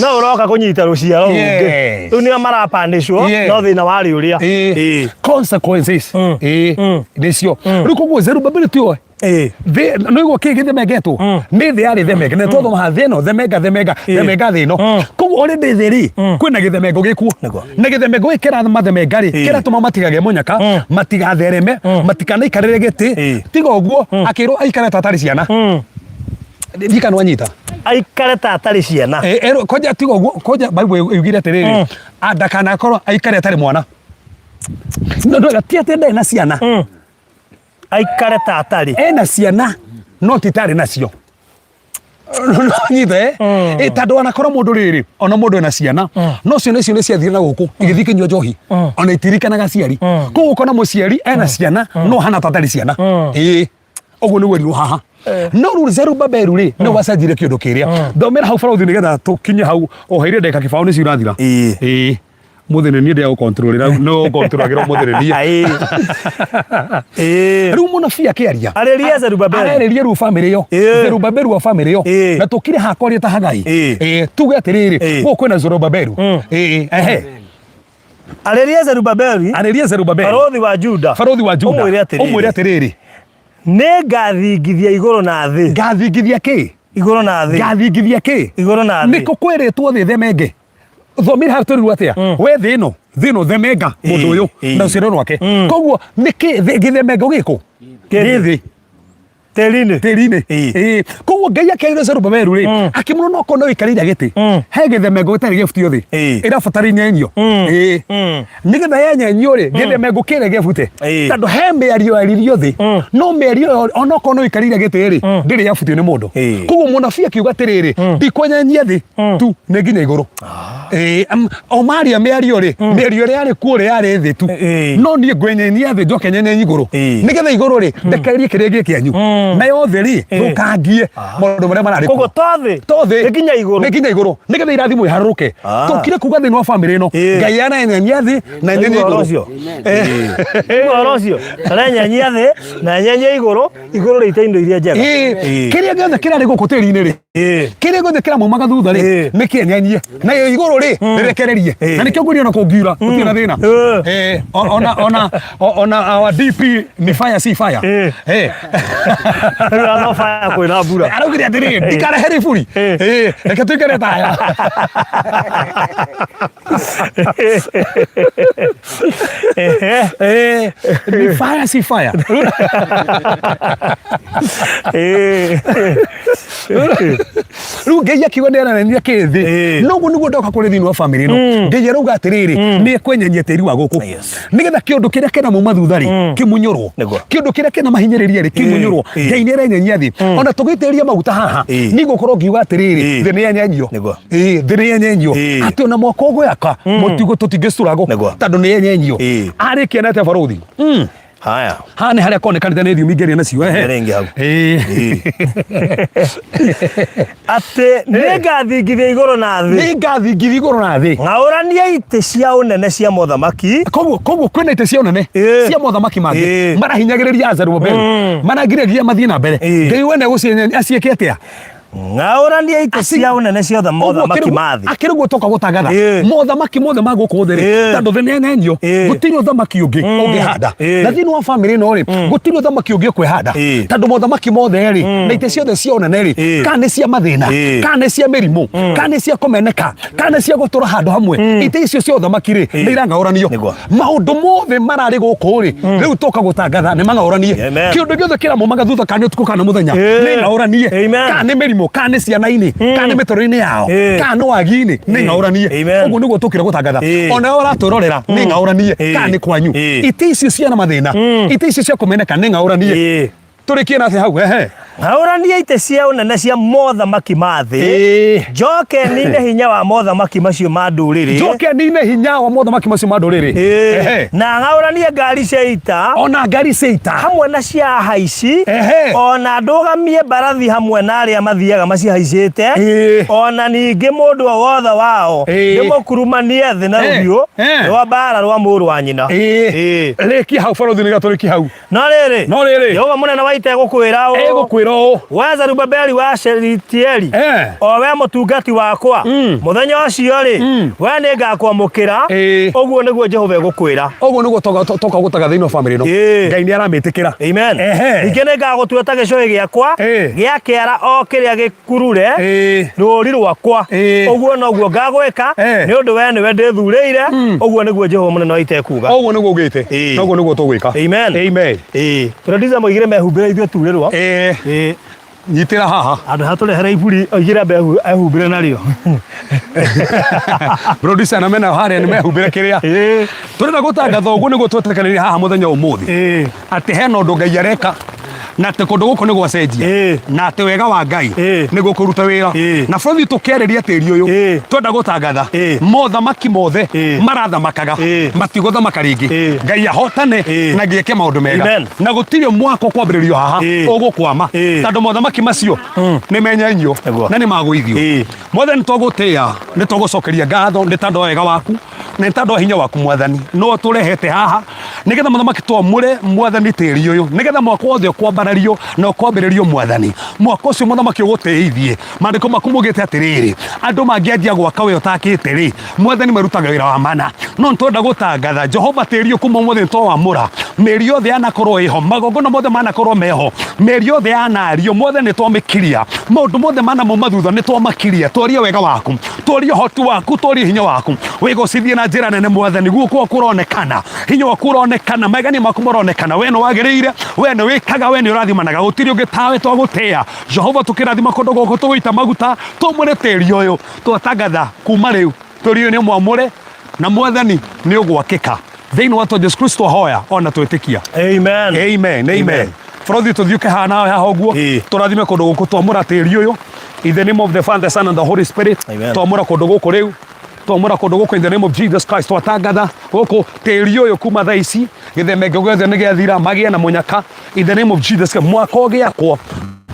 no ũroka kũnyita rũciaro rũngĩ. Rĩu nĩo marapanĩcwo, no thĩna warĩ ũrĩa. Consequences. Ĩĩ, nĩcio rĩu. Koguo Zerubabeli tiwe thĩ no igwo kĩ gĩthemengetwo nĩ thĩ yarĩ themenge nĩ twathoma haha thĩ ĩno themenga themenga themenga thĩ ĩno. Koguo already thĩ rĩ kwĩna gĩthemengo gĩkuo, na gĩthemengo gĩkĩ kĩramathemenga rĩ, kĩratũma matigagĩe mũnyaka, matigathereme, matikanaikarĩre gĩtĩ. Tiga ũguo akĩrwo aikare ta atarĩ ciana. Ndikana wanyita. Aikare ta atarĩ ciana. Erwo koja tiga ũguo koja Bible yugire atĩrĩrĩ, ndakanakorwo aikare atarĩ mwana. No ndwega ti atĩ ndarĩ na ciana. Aikare ta atarĩ. Ena ciana no ti tarĩ nacio. Nyita eh? Ĩ, tondũ anakorwo mũndũ rĩrĩ, ona mũndũ ena ciana, no ciana icio nĩ ciathire na gũkũ igĩthiĩ ikĩnyua njohi, ona itirikanaga aciari. Koguo ũkona mũciari ena ciana no hana ta atarĩ ciana. Ĩĩ, ũguo nĩguo erirwo haha. No rĩu Zerubabeli rĩ nĩ wacenjirie kĩũndũ kĩrĩa. Thomera hau barũthi nĩgetha tũkinye hau oheire ndagĩka kĩbaũ nĩcio irathira. Ĩĩ, mũthĩ nĩ niĩ ndĩagũkontrolĩra, no ũkontrolagĩra ũmũthĩ nĩ niĩ. Rĩu mũnabii akĩaria Arĩria Zerubabeli. Arĩria rĩu bamĩrĩ ĩyo. Zerubabeli wa bamĩrĩ ĩyo. Na tũkire hakwaria ta Hagai. Ĩĩ, tuge atĩrĩrĩ, gũkũ kwĩna Zerubabeli. Ĩĩ, ehe. Arĩria Zerubabeli. Arĩria Zerubabeli. Barũthi wa Juda. Barũthi wa Juda. Ũmwĩre atĩrĩrĩ. Ũmwĩre atĩrĩrĩ. Nĩ ngathingithia igũrũ na thĩ. Ngathingithia kĩ? Igũrũ na thĩ. Ngathingithia kĩ? Igũrũ na thĩ. Nĩkũ kwĩrĩtwo thĩ themenge? Thomire hau tũrirwo atĩa? We thĩ ĩno, thĩ ĩno themenga mũndũ ũyũ na rũciaro rwake. Koguo nĩkĩ gĩthemengo gĩkũ? Gĩ thĩ. Tĩri-inĩ. Tĩri-inĩ. Ĩĩ. Koguo Ngai akĩarĩria Zerubabeli rĩ, akĩmwĩra no korwo nĩ ũikarĩire gĩtĩ, he gĩthemengo gĩtarĩ gĩbutio thĩ, ĩrabatara inyenyio. Ĩĩ, nĩgetha yenyenyio rĩ, gĩthemengo kĩrĩa gĩbute, tondũ he mĩario yaririo thĩ, no mĩario ĩyo onokorwo nĩ ũikarĩire gĩtĩ rĩ, ndĩrĩ yabutio nĩ mũndũ. Koguo mũnabii akiuga atĩrĩrĩ, ndikwenyenyia thĩ tu, nĩ nginya igũrũ. Ĩĩ, o maria mĩario rĩ, mĩario ĩrĩa yarĩ kuo rĩ yarĩ thĩ tu, no niĩ ngwenyenyia thĩ njoke nyenyenye igũrũ, nĩgetha igũrũ rĩ ndekererie kĩrĩa gĩ kĩanyu. Nayo thĩ rĩ, thũkangie maũndũ marĩa mararĩ Koguo kuo. to thĩ. To thĩ. Nĩ nginya igũrũ. Nĩ nginya igũrũ, nĩgetha irathimo iharũrũke. Tũkire kuga thĩinĩ wa bamĩrĩ ĩno, Ngai arenyenya thĩ na enyenye Ũhoro igũrũ. ũcio. Ũhoro ũcio. Arenyenyia thĩ na enyenyie igũrũ, igũrũ rĩite indo iria njega. Kĩrĩa gĩothe kĩrarĩ gũkũ tĩri-inĩ rĩ, kĩrĩa gĩothe kĩramaumaga thutha rĩ, nĩ kĩenyenyie, nayo igũrũ rĩ, rĩrekererie. Na nĩkĩo ngwĩria ona kũngiura gũtirĩ na thĩna. Ona our DP ni fire si fire. Rĩu no fire kwĩna mbura. Araugire atĩrĩrĩ, ndikarehe riburi. Reke tũikare ta aya. Ni fire si fire. Rĩu Ngai akiuga nĩ aranenia kĩ thĩ. Noguo nĩguo ndoka kũrĩ thĩinĩ wa bamĩrĩ ĩno. Ngai arauga atĩrĩrĩ, nĩ ekwenyenya tĩri wa gũkũ, nĩgetha kĩũndũ kĩrĩa kĩna mauma thutha rĩ, kĩmunyũrwo. Kĩũndũ kĩrĩa kĩna mahinyĩrĩria rĩ, kĩmunyũrwo. Ngai nĩ arenyenya thĩ. Ona tũgĩitĩrĩria maguta haha, niĩ ngũkorwo ngiuga atĩrĩrĩ, thĩ nĩ yenyenyio. Thĩ nĩ yenyenyio, atĩ ona mwaka ũgwaka mũtigo tũtingĩcuragwo, tondũ nĩ yenyenyio. Arĩkia na atĩa, barũthi? Haya. Haha nĩ harĩa konekanĩte nĩ thiomi ngĩaria nacio, ehe. Rĩngĩ hau. Atĩ nĩngathingithia igũrũ na thĩ. Nĩngathingithia igũrũ na thĩ. Ng'aũranie itĩ cia ũnene cia mothamaki. Koguo kwĩna itĩ cia ũnene cia mothamaki mangĩ marahinyagĩrĩria Azerubabeli, maragirĩrĩria mathiĩ na mbere. Ngai wene aciĩke atĩa? Ng'aũranie itĩ cia ũnene ciothe mothamaki ma thĩ. Akĩrĩ guo toka gũtangatha mothamaki mothe ma gũkũ thĩ rĩ, tondũ thĩ nĩyenenio, gũtirĩ ũthamaki ũngĩ ũngĩhanda. Na thĩinĩ wa bamĩrĩ ĩno rĩ, gũtirĩ ũthamaki ũngĩ ũkwĩhanda, tondũ mothamaki mothe rĩ, na itĩ ciothe cia ũnene rĩ, kana nĩ cia mathĩna, kana nĩ cia mĩrimũ, kana nĩ cia kũmeneka, kana nĩ cia gũtũra handũ hamwe, itĩ icio cia ũthamaki rĩ, nĩ irang'aũranio. Maũndũ mothe mararĩ gũkũ rĩ, rĩu toka gũtangatha nĩ mang'aũranie. Kĩũndũ gĩothe kĩramomaga thutha, kana nĩ ũtukũ kana mũthenya, nĩ ng'aũranie. Kana nĩ mĩrimũ, kana nĩ ciana-inĩ, kana nĩ mĩtũrĩre-inĩ yao, kana nĩ wagi-inĩ, nĩ ng'aũranie. Ũguo nĩguo tũkire gũtangatha. Ona we ũratwĩrorera, nĩ ng'aũranie. Kana nĩ kwanyu, itĩ icio ciana mathĩna, itĩ icio cia kũmeneka, nĩ ng'aũranie. Tũrĩkie na atĩ hau, ehe. Ng'aũranie itĩ cia ũnene cia mothamaki ma thĩ. Njoke nine hinya wa mothamaki macio ma ndũrĩrĩ. Njoke nine hinya wa mothamaki macio ma ndũrĩrĩ. Na ng'aũranie ngari cia ita. Ona ngari cia ita. Hamwe na cia ahaici. Ona ndũgamie mbarathi hamwe na arĩa mathiaga macihaicĩte. Ona ningĩ mũndũ o wothe wao ndĩmũkurumanie thĩ na rũhiũ rwa mbaara rwa mũrũ wa nyina. Rĩkia hau, barũthi, nĩgetha tũrĩkie hau. No rĩrĩ, No rĩrĩ, Jehova mũnene wa ita egũkwĩra ũũ, egũkwĩra ũũ, we Zerubabeli wa Shealitieli, o we mũtungati wakwa, mũthenya ũcio rĩ, we nĩngakwamũkĩra, ũguo nĩguo Jehova egũkwĩra. Ũguo nĩguo toka gũtaga thĩinĩ wa bamĩrĩ ĩno. Ngai nĩ aramĩtĩkĩra. Amen. Ningĩ nĩngagũtua ta gĩcũhĩ gĩakwa gĩa kĩara o kĩrĩa gĩkurure rũũri rwakwa. Ũguo noguo ngagwĩka, nĩ ũndũ wee nĩwe ndĩthuurĩire, ũguo nĩguo Jehova mũnene wa ita ekuuga. Ũguo nĩguo ugĩte. Noguo nĩguo tũgwĩka. Amen. Amen. Producer moigire mehumbĩre ithuĩ turĩrwo. Nyitĩra haha. Handũ ha tũrehere iburi oigire ambe ehumbĩre narĩo. Producer na mena harĩa nĩ mehumbĩre kĩrĩa. Tũrenda gũtangatha ũguo nĩguo twetĩkanĩria haha mũthenya ũmũthĩ, atĩ hena ũndũ Ngai areka, na atĩ kũndũ gũkũ nĩ gwacenjia, na atĩ wega wa Ngai nĩguo kũruta wĩra. Na bũrũri tũkĩarĩria tĩri ũyũ, twenda gũtangatha mothamaki mothe marathamakaga matigũthamaka rĩngĩ. Ngai ahotane na gĩeke maũndũ mega. Amen. Na gũtirĩ mwaka ũkwambĩrĩrio haha ũgũkwama, tondũ mothamaki macio nĩ menyenyio na nĩ magũithio. Mothe nĩ twagũtĩĩa, nĩ twagũcokeria ngatho nĩ tondũ wa wega waku na nĩ tondũ wa hinya waku. Mwathani, no tũrehete haha nĩgetha mũthamaki twamũre, Mwathani, tĩri ũyũ, nĩgetha mwaka wothe ũkwambarario na ũkwambĩrĩrio, Mwathani, mwaka ũcio mũthamaki ũgũtĩithie. Maandĩko maku maugĩte atĩrĩrĩ, andũ mangĩanjia gwaka we ũtakĩte rĩ, Mwathani, marutaga wĩra wa mana. No nĩtwenda gũtangatha, Jehova, tĩri ũyũ kuma ũmũthĩ nĩtwawamũra. Mĩri yothe yanakorwo ĩho, magongona mothe manakorwo meho, mĩri yothe yanario, Mwathani, nĩtwamĩkiria. Maũndũ mothe manamauma thutha nĩtwamakiria. Twarie wega waku, twarie ũhoti waku, twarie hinya waku, wĩgocithie na njĩra nene. Mwathani, guoko gwaku ũronekana, hinya waku ũronekana, magegania maku maronekana. We nĩ wagĩrĩire, we nĩ wĩkaga, we nĩ ũrathimanaga, gũtirĩ ũngĩ tawe. Twagũtĩĩa, Jehova. Tũkĩrathima kũndũ gũkũ, tũgũita maguta, tũmũre tĩri ũyũ. Twatangatha kuma rĩu tũri ũyũ nĩ mwamũre, na Mwathani, nĩ ũgwakĩka thĩinĩ wa Jesu Kristo hoya ona twĩtĩkia. Amen. Amen, amen. Bũrũthi tũthiũke haha nawe haha ũguo. Tũrathime kũndũ gũkũ, twamũra tĩri ũyũ in the name of the Father, the Son and the Holy Spirit. Amen. Twamũra kũndũ gũkũ rĩu. Twamũra kũndũ gũkũ in the name of Jesus Christ. Twatangatha gũkũ tĩri ũyũ kuma thaa ici gĩthemenge gĩothe nĩ gĩathira, magĩe na mũnyaka in the name of Jesus Christ. Mwaka ũgĩakwo,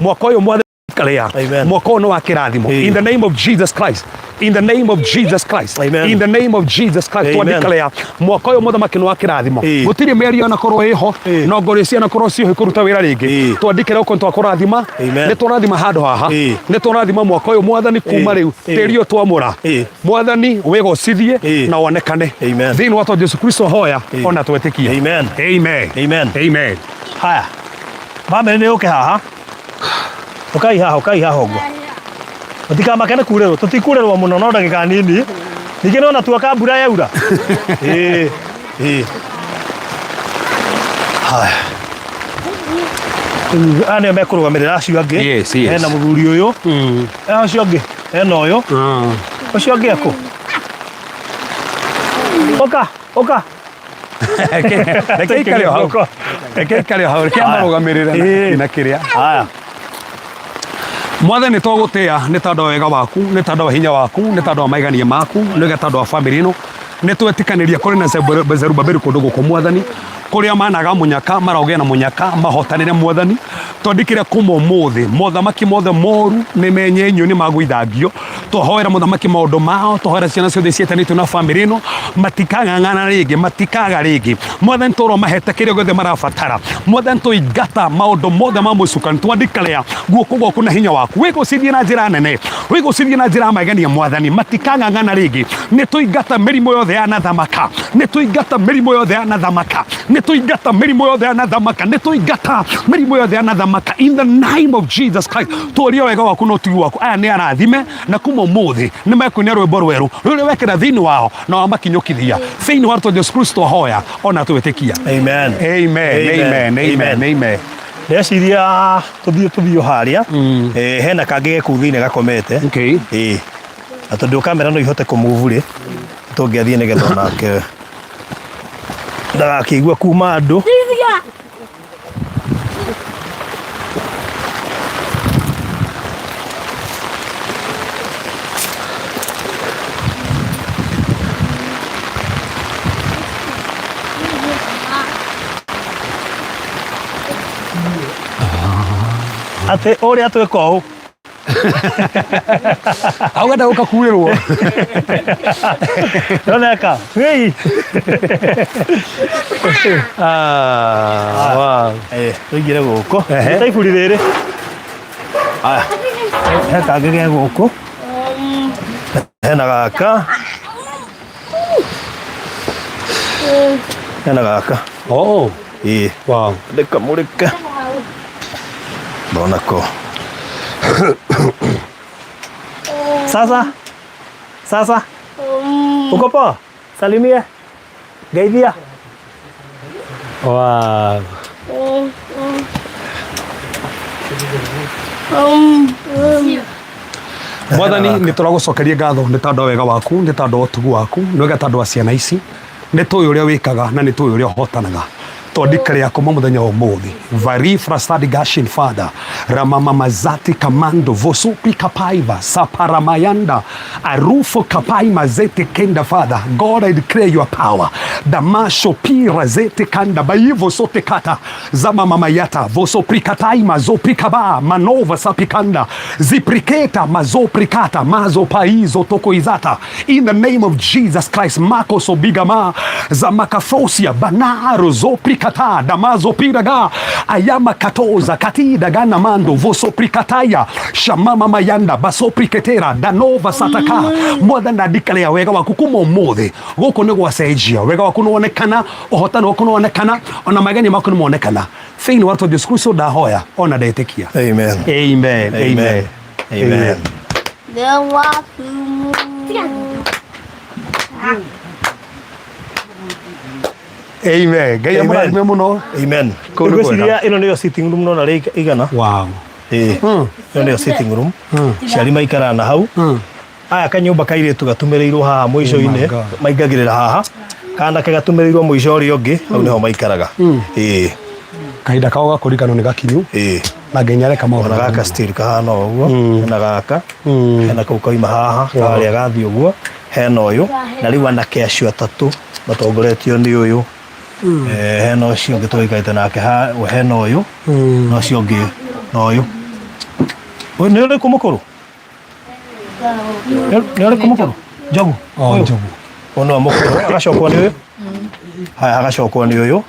mwaka ũyũ mwathani Kalea. Amen. Mwaka ũyũ nĩ wa kĩrathimo. Ĩĩ. In the name of Jesus Christ. In the name of Jesus Christ. Amen. In the name of Jesus Christ. Amen. Twandĩkalea mwaka ũyũ mũthamaki nĩ wa kĩrathimo. Ĩĩ. Gũtirĩ mĩario yanakorwo ĩho Ĩĩ. na ngoro cianakorwo ciohe kũruta wĩra rĩngĩ. Ĩĩ. Twandĩkĩre ũko twakũrathima. Amen. Nĩ tũrathima handũ haha. Ĩĩ. Nĩ tũrathima mwaka ũyũ mwathani kuma Ĩĩ. rĩu. Ĩĩ. Tĩri ũyũ twamũra. Ĩĩ. Mwathani wĩgocithie Ĩĩ. na wonekane. Amen. Thĩinĩ wa Jesu Kristo hoya Ĩĩ. ona twetĩkia. Amen. Amen. Amen. Amen. Haya. Bamĩrĩ nĩ yũke haha. Ũkai haha, ũkai haha ũguo. Mũtikamake nĩ kurĩrwo, tũtikurĩrwo mũno no ndagĩka nini. Ningĩ nĩwona tuoka mbura yaura. Ĩĩ, ĩĩ. Haya. Rĩu aya nĩo mekũrũgamĩrĩra acio angĩ. Yes, yes. Hena mũthuri ũyũ. Hena ũcio ũngĩ. Hena ũyũ. Ũcio ũngĩ ekũ? Ũka, ũka. Reke ikare o hau. Reke ikare o hau. Reke amarũgamĩrĩre Ĩĩ. na kĩrĩa. Haya. Mwathani twagũtĩa nĩ tondũ wa wega waku, nĩ tondũ wa hinya waku, nĩ tondũ wa maigania maku, nĩ tondũ wa bamĩrĩ ĩno. Nĩ twetĩkanĩria kũrĩ na Zerubabeli kũndũ gũkũ Mwathani, kũrĩa managa mũnyaka marogĩa na mũnyaka mahotanĩre Mwathani. Twandĩkĩre kuma ũmũthĩ mothamaki mothe moru nĩ menyenyio nĩ magũithangio. Twahoera mũthamaki maũndũ mao, twahoera ciana ciothe ciĩtanĩtio na bamĩrĩ ĩno matikang'ang'ana rĩngĩ, matikaga rĩngĩ. Mwathani tũrwo mahete kĩrĩa gĩothe marabatara. Mwathani tũingata maũndũ mothe ma mũcukani, twandĩkĩra guoko gwaku na hinya waku wĩgũcithie na njĩra nene, wĩgũcithie na njĩra ya magegania Mwathani, matikang'ang'ana rĩngĩ. Nĩ tũingata mĩrimũ yothe ya nathamaka, nĩ tũingata mĩrimũ yothe ya nathamaka, nĩ tũingata mĩrimũ yothe ya nathamaka, nĩ tũingata mĩrimũ yothe ya nathamaka in the name of Jesus Christ. Tũria wega waku na ũtugi waku, aya nĩ arathime na kuma ũmũthĩ nĩ mekũina rwĩmbo rwerũ rũrĩa wekĩra thĩinĩ wao na wamakinyũkithia thĩinĩ wa rĩtwa Jesu Kristo hoya ona twĩtĩkia. Amen. Amen. Amen. Amen. Amen. Ndeciria tũthiĩ tũthiĩ harĩa. Eh, hena kangĩ ge kũu thĩinĩ gakomete. Okay. Ĩĩ. Na tondũ kamera no ihote kũmove rĩ, tũngĩathiĩ nĩgetha onake ndagakĩigua kuma andũ. Atĩ ũrĩa twĩka ũũ. Auga ndagũka kurĩrwo. Ndoneka. Wĩi. Ah, wow. Eh, tũingĩre gũkũ. Ehe. Ta iburi rĩrĩ. Aya. He kangĩ ge gũkũ. Hena gaka. Hena gaka. Oh, Ĩĩ. wow. Ndĩkamũrĩke. Ndonako. Sasa. Sasa. Uko poa? Salimia. Geithia. Wow. Mwathani nä tå ragå ngatho nä tondå wa wega waku, nä tondå wa ũtugu waku, nä wega tondå wa ciana ici. Nä tå å rä a wä kaga na nä tå å rä a ũhotanaga. Twandĩkĩrĩa kuma mũthenya wa ũmũthĩ vari frastadi gashin father ramamamazati kamando vosupi kapaiva saparamayanda arufo kapai mazete kenda father God, I declare your power damasho pira zete kanda baivo sote kata zamamamayata vosoprikatai mazoprikaba manova sapikanda zipriketa mazoprikata mazopaizo tokoizata in the name of Jesus Christ mako sobigama zamakafosia banaro zoprikata damazopiraga ayama katoza katida gana mando vosoprikataya shamama mayanda basopriketera danova sataka mwathani ndandikarea wega waku kuma ũmũthĩ gũkũ nĩ gwacenjia wega waku nĩ wonekana, ũhotani waku nĩ wonekana, ona magenia maku nĩ monekana thĩinĩ wa rĩtwa Jesu Kristo ndahoya ona ndetĩkia. Amen. Amen. Amen. Amen. Amen. Amen. Ngai Amen. amũrathime mũno. Amen. Kũu nĩ kwega. Ngwĩciria ĩno nĩyo sitting room nona rĩ igana. Wow. Ĩĩ. Ĩno nĩyo sitting room. Ciari maikaraga na hau. Aya kanyũmba kairĩtu gatumĩrĩirwo haha mũico-inĩ, Oh my God. maingagĩrĩra haha. Kanake gatumĩrĩirwo mũico ũrĩa ũngĩ, hau nĩho maikaraga. Ĩĩ. Kahinda kao ga kũriganwo nĩ gakinyu Ĩĩ. na Ngai nĩareka maũndũ. Ona gaka still kahana o ũguo. Hena gaka. Hena kau kauma haha, karĩa gathiĩ ũguo. Hena ũyũ na rĩu anake acio atatũ matongoretio nĩ ũyũ. Eh, hena ũcio ũngĩ tũikarĩte nake hena ũyũ na ũcio ũngĩ na ũyũ. Ũyũ nĩ ũrĩkũ mũkũrũ? Nĩ ũrĩkũ mũkũrũ? Njogu. Oh, Ũyũ? Njogu. Ũyũ nĩwe mũkũrũ. Agacokwo nĩ ũyũ. Haya, hagacokwo nĩ ũyũ.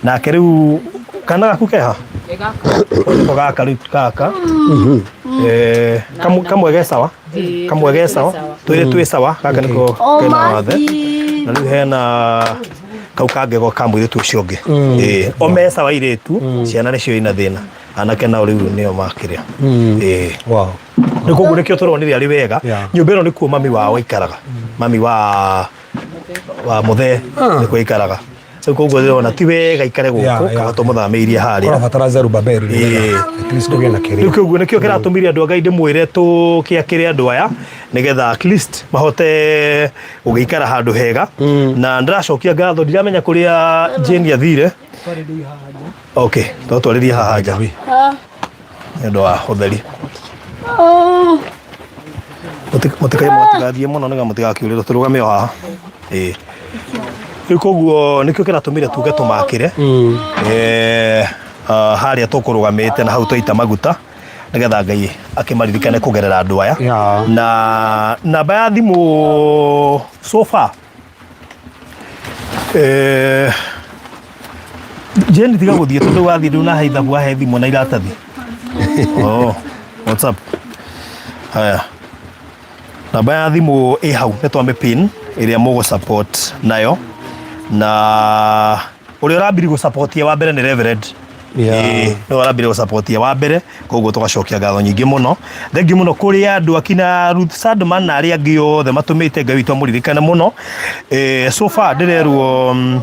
Nake rĩu kana gaku keha? Nĩko gaka rĩu gaka. Eh, kamwe ge sawa? Kamwe ge sawa? Twĩrĩ twĩ sawa, gaka nĩko kena wathe. Na rĩu hena kau kangego ka mũirĩtu ũcio ũngĩ. Ĩĩ, o me sawa airĩtu, ciana nĩcio ina thĩna. Anake nao rĩu nĩo makĩrĩa. Ĩĩ. Wow. Nĩ koguo nĩkĩo tũronire arĩ wega. Yeah. Nyũmba ĩno nĩkuo mami wao aikaraga. Mami wa mũthee nĩkuo aikaraga. Rĩu koguo ndĩrona ti wega aikare gũkũ kaba tũmũthamĩirie harĩa. Ũrabatara Zerubabeli Ĩĩ. nĩgetha at least kũgĩe na Rĩu kĩrĩa. kĩoguo nĩkĩo kĩratũmire andũ a Ngai ndĩmwĩre tũkĩakĩre andũ aya nĩgetha at least mahote gũgĩikara handũ hega. Na ndĩracokia ngatho, ndiramenya kũrĩa Jane athire. Okay, twatwarĩrie haha nja nĩ ũndũ wa ũtheri. Mũtikai mũtigathiĩ mũno nĩgetha mũtigakiurĩrwo, tũrũgame o haha. Ĩĩ. Rĩu koguo nĩkĩo kĩratũmire tuge tũmakĩre eh, ah, harĩa tũkũrũgamĩte na hau twaita maguta nĩgetha Ngai akĩmaririkane kũgerera andũ aya. Na namba ya thimũ so far eh, Jane tiga gũthiĩ tondũ wathiĩ ndũnahe ithabu wahe thimũ na iratathi. Oh, what's up? Haya. Namba ya thimũ ĩ hau nĩ twamĩ pin ĩrĩa mũgũ support nayo na ũrĩa ũrambiri gũ wa mbere nĩ Reverend. Yeah. Ĩĩ, nĩwe ũrambire gũ wa mbere koguo tũgacokia ngatho nyingĩ mũno. Thengiũ mũno kũrĩ andũ akina Ruth Sandman na arĩa angĩ othe matũmĩte Ngai witũ amũririkane mũno. Eh, so far ndĩrerwo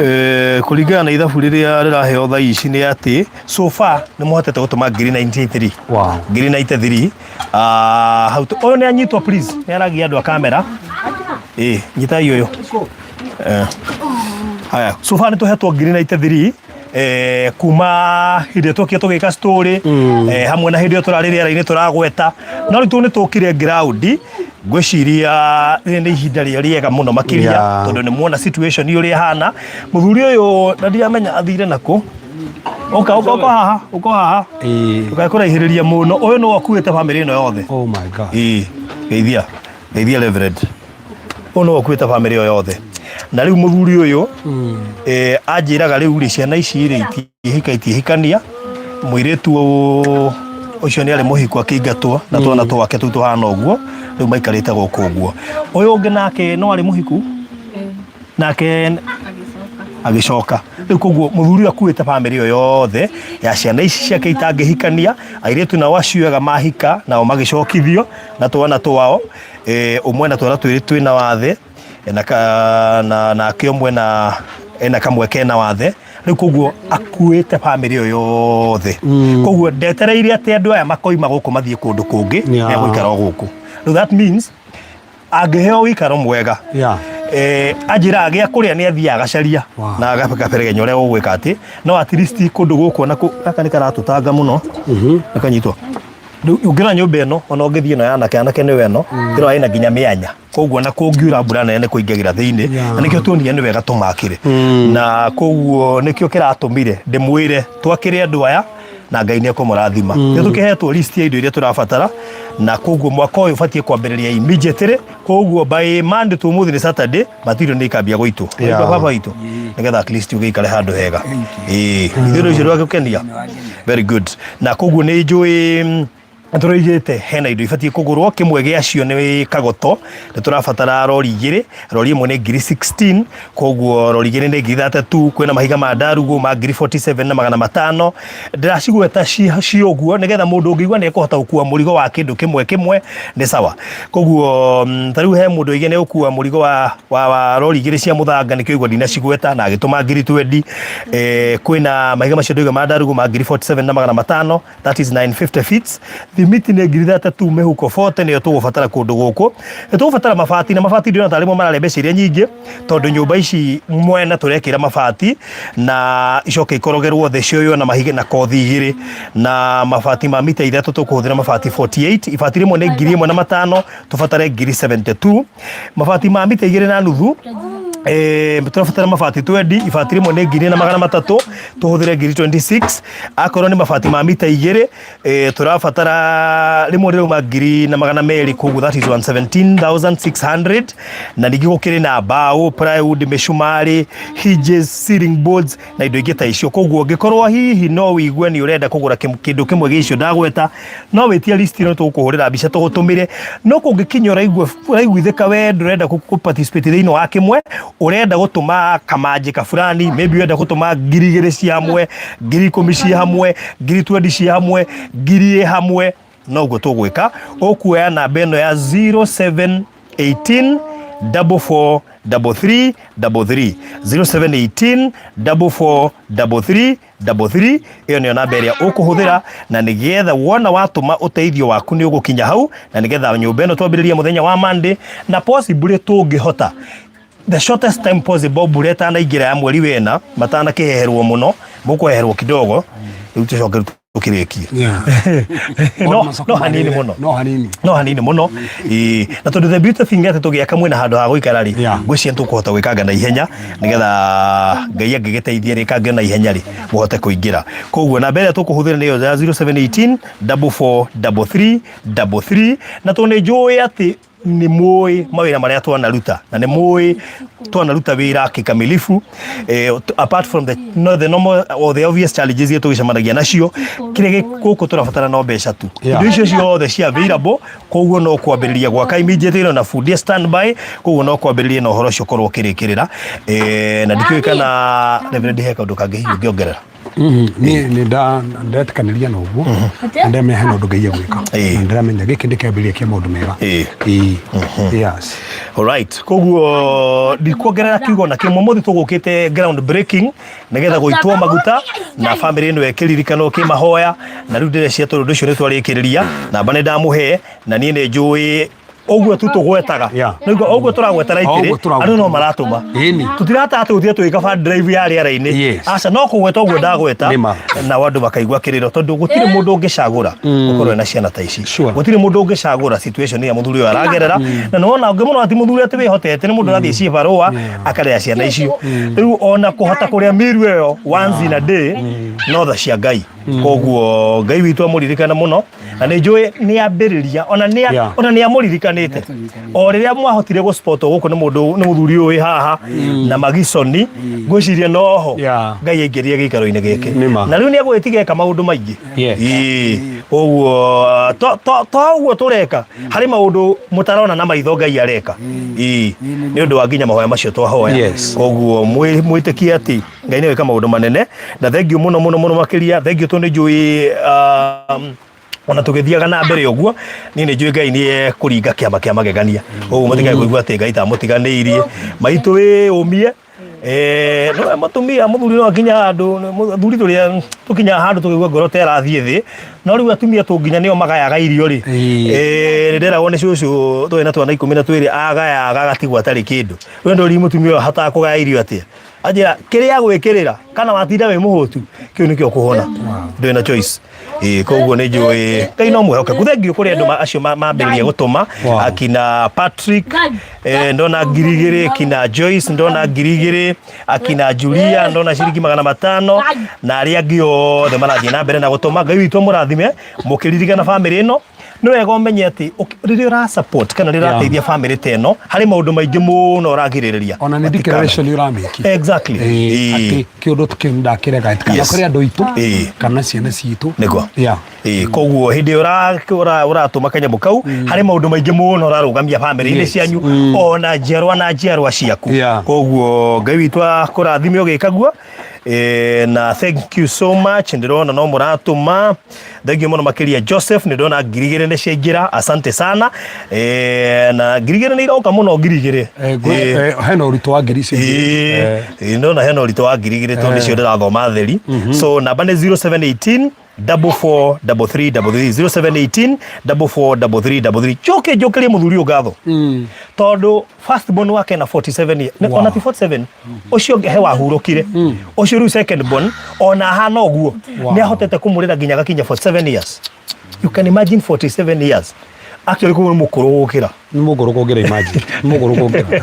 eh, kũringana na ithabu rĩrĩa rĩraheo thaa ici nĩ atĩ so far nĩ mũhotete gũtũma ngiri 93. Wow. Ngiri 93. Ah, hau ũyũ nĩ anyitwo please, nĩ aragia andũ a kamera. Ĩĩ, nyitai ũyũ. Eh. Haya, so far nĩ tũhetwo ngiri 93 eh, kuma hĩndĩ ĩrĩa twokire tũgĩka story eh, hamwe na hĩndĩ ĩyo tũrarĩ rĩera-inĩ tũragweta no rĩu tũ nĩ tũkire ground ngwĩciria rĩrĩ nĩ ihinda rĩo rĩega mũno makĩria tondũ nĩ muona situation ũrĩa ĩhana mũthuri ũyũ na ndiramenya athire nakũ ũka ũka ũka haha ũka haha Ĩĩ. ndũkae kũraihĩrĩria mũno ũyũ nĩwe ũkuĩte bamĩrĩ ĩno yothe. Oh my God. Ĩĩ, geithia geithia Reverend ũyũ nĩwe ũkuĩte bamĩrĩ ĩyo yothe na rĩu mũthuri ũyũ eh, anjĩraga rĩu rĩ ciana ici rĩ itihika itihikania mũirĩtu ũcio nĩ arĩ mũhiku akĩingatwo na twana twake tũu tũhana ũguo rĩu maikarĩte gũkũ ũguo ũyũ ũngĩ nake no arĩ mũhiku nake agĩcoka rĩu koguo mũthuri ũyũ akuĩte bamĩrĩ ĩyo yothe ya ciana ici ciake itangĩhikania airĩtu nao acio ega mahika nao magĩcokithio na twana twao eh, ũmwe na twana twĩrĩ twĩna wathe na ka, na nake ũmwe na ena kamwe kena wathe rĩu koguo akuĩte bamĩrĩ ĩyo yothe koguo ndetereire atĩ andũ aya makoima gũkũ mathiĩ kũndũ kũngĩ egũikara o gũkũ rĩu that means angĩheo ũikaro mwega eh, anjĩraga gĩa kũrĩa nĩ athiaga agacaria na agaberegenya ũrĩa ũgwĩka atĩ no at least kũndũ gũkũ ona gaka nĩ karatũtanga mũno gakanyitwo Rĩu ũngĩrora nyũmba ĩno ona ũngĩthiĩ ĩno ya anake anake nĩyo ĩno ĩrora ĩna nginya mĩanya koguo ona kũngiura mbura nene kũingagĩra thĩinĩ na nĩkĩo tuonire nĩ wega tũmakĩre na koguo nĩkĩo kĩratũmire ndĩmwĩre twakĩre andũ aya na Ngai nĩ ekũmũrathima nĩ tũkĩhetwo list ya indo iria tũrabatara na koguo mwaka ũyũ ũbatiĩ kwambĩrĩria immediately koguo by Monday tu ũmũthĩ nĩ Saturday material nĩ ikambia gũitwo yeah. Baba witũ nĩgetha at least ũgĩikare handũ hega ĩĩ ithuĩ ũcio ndwagĩkenia very good na koguo nĩ njũĩ tũroigĩte hena indo ibatiĩ kũgũrwo kĩmwe gĩacio nĩ kagoto nĩ tũrabatara rori igĩrĩ rori ĩmwe nĩ ngiri 16 koguo rori igĩrĩ nĩ ngiri 32 kwĩna mahiga ma ndarugũ ma ngiri 47 na magana matano ndĩracigweta ci ũguo nĩgetha mũndũ ũngĩigua nĩ ekũhota gũkua mũrigo wa kĩndũ kĩmwe kĩmwe nĩ sawa koguo ta rĩu he mũndũ oige nĩ gũkua mũrigo wa rori igĩrĩ cia mũthanga nĩkĩo igua ndinacigweta na agĩtũma ngiri 20 eh, kwĩna mahiga macio ndoiga ma ndarugũ ma ngiri 47 na magana matano that is 950 feet. Thimiti nĩ 32,000 mĩhuko 40 nĩyo tũgũbatara kũndũ gũkũ. Nĩ tũgũbatara mabati, na mabati ndĩrona tarĩ mo mararĩa mbeca iria nyingĩ, tondũ nyũmba ici mwena tũrekĩra mabati na icoke ikorogerwo thĩ cioywo na mahiga na kothi igĩrĩ, na mabati ma mita 3 tũkũhũthĩra mabati 48, ibati rĩmwe nĩ 1,500, tũbatare 72,000. Mabati ma mita igĩrĩ na nuthu, tũrabatara mabati 20, ibati rĩmwe nĩ 4,300, tũhũthĩre 26,000. Akorwo nĩ mabati ma mita igĩrĩ, tũrabatara rĩmwe rĩrauma 1,200, koguo that is 117,600. Na ningĩ gũkĩrĩ na mbaũ, plywood, mĩcumarĩ, hinges, ceiling boards na indo ingĩ ta icio. Koguo ũngĩkorwo hihi no wĩigue nĩ ũrenda kũgũra kĩndũ kĩmwe gĩa icio ndagweta, no wĩtie list ĩno, tũgũkũhũrĩra mbica tũgũtũmĩre. No kũngĩkinya ũraiguithĩka we ndũrenda kũ participate thĩinĩ wa kĩmwe, ũrenda gũtũma kamanjĩka fulani, maybe ũrenda gũtũma 2,000 cia hamwe, 10,000 cia hamwe, 20,000 cia hamwe, ngiri ĩ hamwe, noguo tũgwĩka. Ũkuoya namba ĩno ya 0718 44 33 33, 0718 44 33 33. Ĩyo nĩyo namba ĩrĩa ũkũhũthĩra, na nĩgetha wona watũma ũteithio waku nĩ ũgũkinya hau, na nĩgetha nyũmba ĩno twambĩrĩrie mũthenya wa Monday, na possibly tũngĩhota the shortest time possible, mbura ĩtanaingĩra ya mweri wena, matanakĩheherwo mũno, mũkũheherwo kidogo rĩu, tũcoke rĩu tũkĩrĩkie. No hanini mũno. No hanini. No hanini mũno. Ĩĩ, na tondũ the beauty thing atĩ tũgĩaka mwĩna handũ ha gũikara rĩ, ngwĩciria tũkũhota gwĩkanga na ihenya, nĩgetha Ngai angĩgĩteithia rĩkange na ihenya rĩ, mũhote kũingĩra. Koguo namba ĩrĩa tũkũhũthĩra nĩyo ya 0718 44 33 33. Na tondũ nĩ njũĩ atĩ nĩ mũĩ mawĩra marĩa twanaruta, na nĩ mũĩ twanaruta wĩra kikamilifu, apart from the, no, the normal or the obvious challenges iria tũgĩcemanagia nacio, kĩrĩa gũkũ tũrabatara no mbeca tu. Indo icio ciothe cia available, koguo no kwambĩrĩria gwaka immediately, na fundi standby, koguo no kwambĩrĩria na ũhoro ũcio ũkorwo ũkĩrĩkĩrĩra. Na ndikĩũĩ kana Reverend he kaũndũ kangĩ hihi ũngĩongerera. Niĩ nĩ ndetĩkanĩria na ũguo, na ndĩramenya hena ũndũ Ngai egwĩka, na ndĩramenya gĩkĩ nĩ kĩambĩrĩria kĩa maũndũ mega. Ĩĩ. Yes. Alright, koguo ndikuongerera kiugo na kĩmwe. Mũthĩ tũgũkĩte ground breaking nĩgetha gũitwo maguta na family ĩno ĩkĩririkanwo kĩmahoya, na rĩu ndĩreciria tondũ ũndũ ũcio nĩ twarĩkĩrĩria, namba nĩ ndamũhe, na niĩ nĩ njũĩ ũguo tu tũgwetaga. Nĩguo ũguo tũragweta raitĩrĩ. Ũguo tũragweta. Andũ no maratũma. Tũtirataga tũgũthiĩ tũgĩka fund drive ya rĩera-inĩ. Aca, no kũgweta ũguo ndagweta. Nĩma. Nao andũ makaigua kĩrĩro, tondũ gũtirĩ mũndũ ũngĩcagũra gũkorwo ena ciana ta ici. Gũtirĩ mũndũ ũngĩcagũra situation ĩrĩa mũthuri ũyũ aragerera, na nĩwona ũngĩ mũno ati mũthuri atĩ wĩhotete nĩ mũndũ ũrathiĩ cibarũa akarĩa ciana icio. Rĩu ona kũhota kũrĩa miru ĩyo once in a day no tha cia Ngai. Koguo Ngai witũ amũririkane mũno, na nĩ njũĩ nĩ ambĩrĩria ona nĩ ona nĩ amũririkanĩte o rĩrĩa mwahotire gũspotwo gũkũ nĩ mũndũ, nĩ mũthuri ũyũ wĩ haha na Magiconi. Ngwĩciria noho Ngai aingĩrire gĩikaro-inĩ gĩkĩ. Nĩma. Na rĩu nĩ egũgĩtiga eka maũndũ maingĩ. Ĩĩ, ũguo to ũguo tũreka, harĩ maũndũ mũtarona na maitho Ngai areka. Ĩĩ, nĩ ũndũ wa nginya mahoya macio twahoya. Koguo mwĩtĩkie atĩ Ngai nĩ gwĩka maũndũ manene, na thengiũ mũno mũno mũno makĩria, thengiũ tondũ nĩ njũĩ, ona tũgĩthiaga na mbere ũguo, niĩ nĩ njũĩ Ngai nĩ ekũringa kĩama kĩa magegania. Ũguo mũtikae kũigua atĩ Ngai tamũtiganĩirie. Maitũ wĩ ũmie. No mũtumia mũthuri no akinya handũ, athuri tũrĩa tũkinyaga handũ tũkaigua ngoro ta ĩrathiĩ thĩ, no rĩu atumia tũnginya nĩo magayaga irio rĩ. Nĩ nderagwo nĩ cũcũ tũrĩ na twana 12, agayaga agatigwo atarĩ kĩndũ. We ndũri mũtumia ũyũ ahotaga kũgaya irio atĩa? Anjĩra kĩrĩa gwĩkĩrĩra kana watinda wĩ mũhũtu, kĩu nĩkĩo kũhũna, ndũrĩ na choice. Ĩĩ, koguo nĩ njũĩ Ngai no mwĩhokeku. Thengiũ kũrĩ andũ acio mambĩrĩria gũtũma. Akina Patrick, ndona 2,000, kina Joyce ndona 2,000, akina Julia ndona ciringi 500, na arĩa angĩ othe marathiĩ na mbere na gũtũma. Ngai witũ amũrathime mũkĩririkana bamĩrĩ ĩno. Nĩ wega ũmenye atĩ rĩrĩa ũra support kana rĩrĩa ũrateithia bamĩrĩ ta ĩno, harĩ maũndũ maingĩ mũno ũragirĩrĩria. Ona nĩ declaration ũramĩki. Atĩ kĩũndũ kĩu ndakĩrega kana kũrĩ andũ aitũ kana ciana citũ. Nĩguo. Ĩĩ, koguo hĩndĩ ĩyo ũratũma kanyamũ kau, harĩ maũndũ maingĩ mũno ũrarũgamia bamĩrĩ-inĩ cianyu, ona njiarwa na njiarwa ciaku. Koguo Ngai witũ akũrathime ũgĩka guo. Na thank you so much, ndĩrona no mũratũma, thengiũ mũno makĩria. Joseph, nĩ ndona 2,000 nĩ ciaingĩra, asante sana. Na 2,000 nĩ iroka mũno, 2,000. Hena ũritũ wa ngiri icio ingĩ. Ĩĩ, ndona hena ũritũ wa 2,000 tondũ nĩcio ndĩrathoma theri. So namba nĩ 0718 44 33 33 0718 44 33 33. Njoke njokerie mũthuri ũyũ ngatho tondũ first born wake na 47 years. Wow. Ona ti 47, ũcio ũngĩ he wahurũkire, ũcio rĩu second born ona ahana ũguo Wow. nĩ ahotete kũmũrĩra nginya agakinya 47 years. You can imagine, 47 years. Actually kũguo nĩ mũkũrũ gũkĩra. Nĩ mũkũrũ kũngĩra, imagine, nĩ mũkũrũ kũngĩra,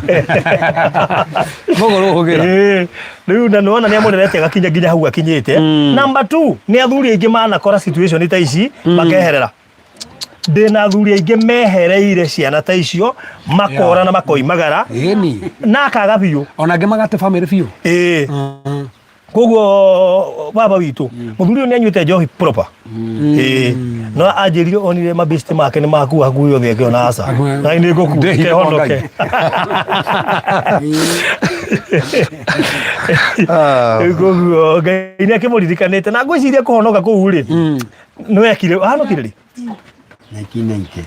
mũkũrũ kũngĩra. Ĩĩ, rĩu na nĩwona nĩ amũrerete agakinya nginya hau akinyĩte. Number 2, nĩ athuri aingĩ manakora situation ta ici makeherera. Ndĩna athuri aingĩ mehereire ciana ta icio, makora na makoimagara Ĩni. Na akaga biũ. Ona angĩ magate bamĩrĩ biũ. Ĩĩ, koguo baba witũ, mũthuri ũyũ nĩ anyuĩte njohi proper. Ĩĩ, no anjĩrire onire mabesti make nĩ makua hakuhĩ othe, akĩona aca, ngai nĩ ngũkua. Ndĩhithe kwa kehonoke. Rĩu koguo Ngai nĩ akĩmũririkanĩte na ngwĩciria kũhonoka kũu rĩ, nĩ wekire wahonokire rĩ? 1990.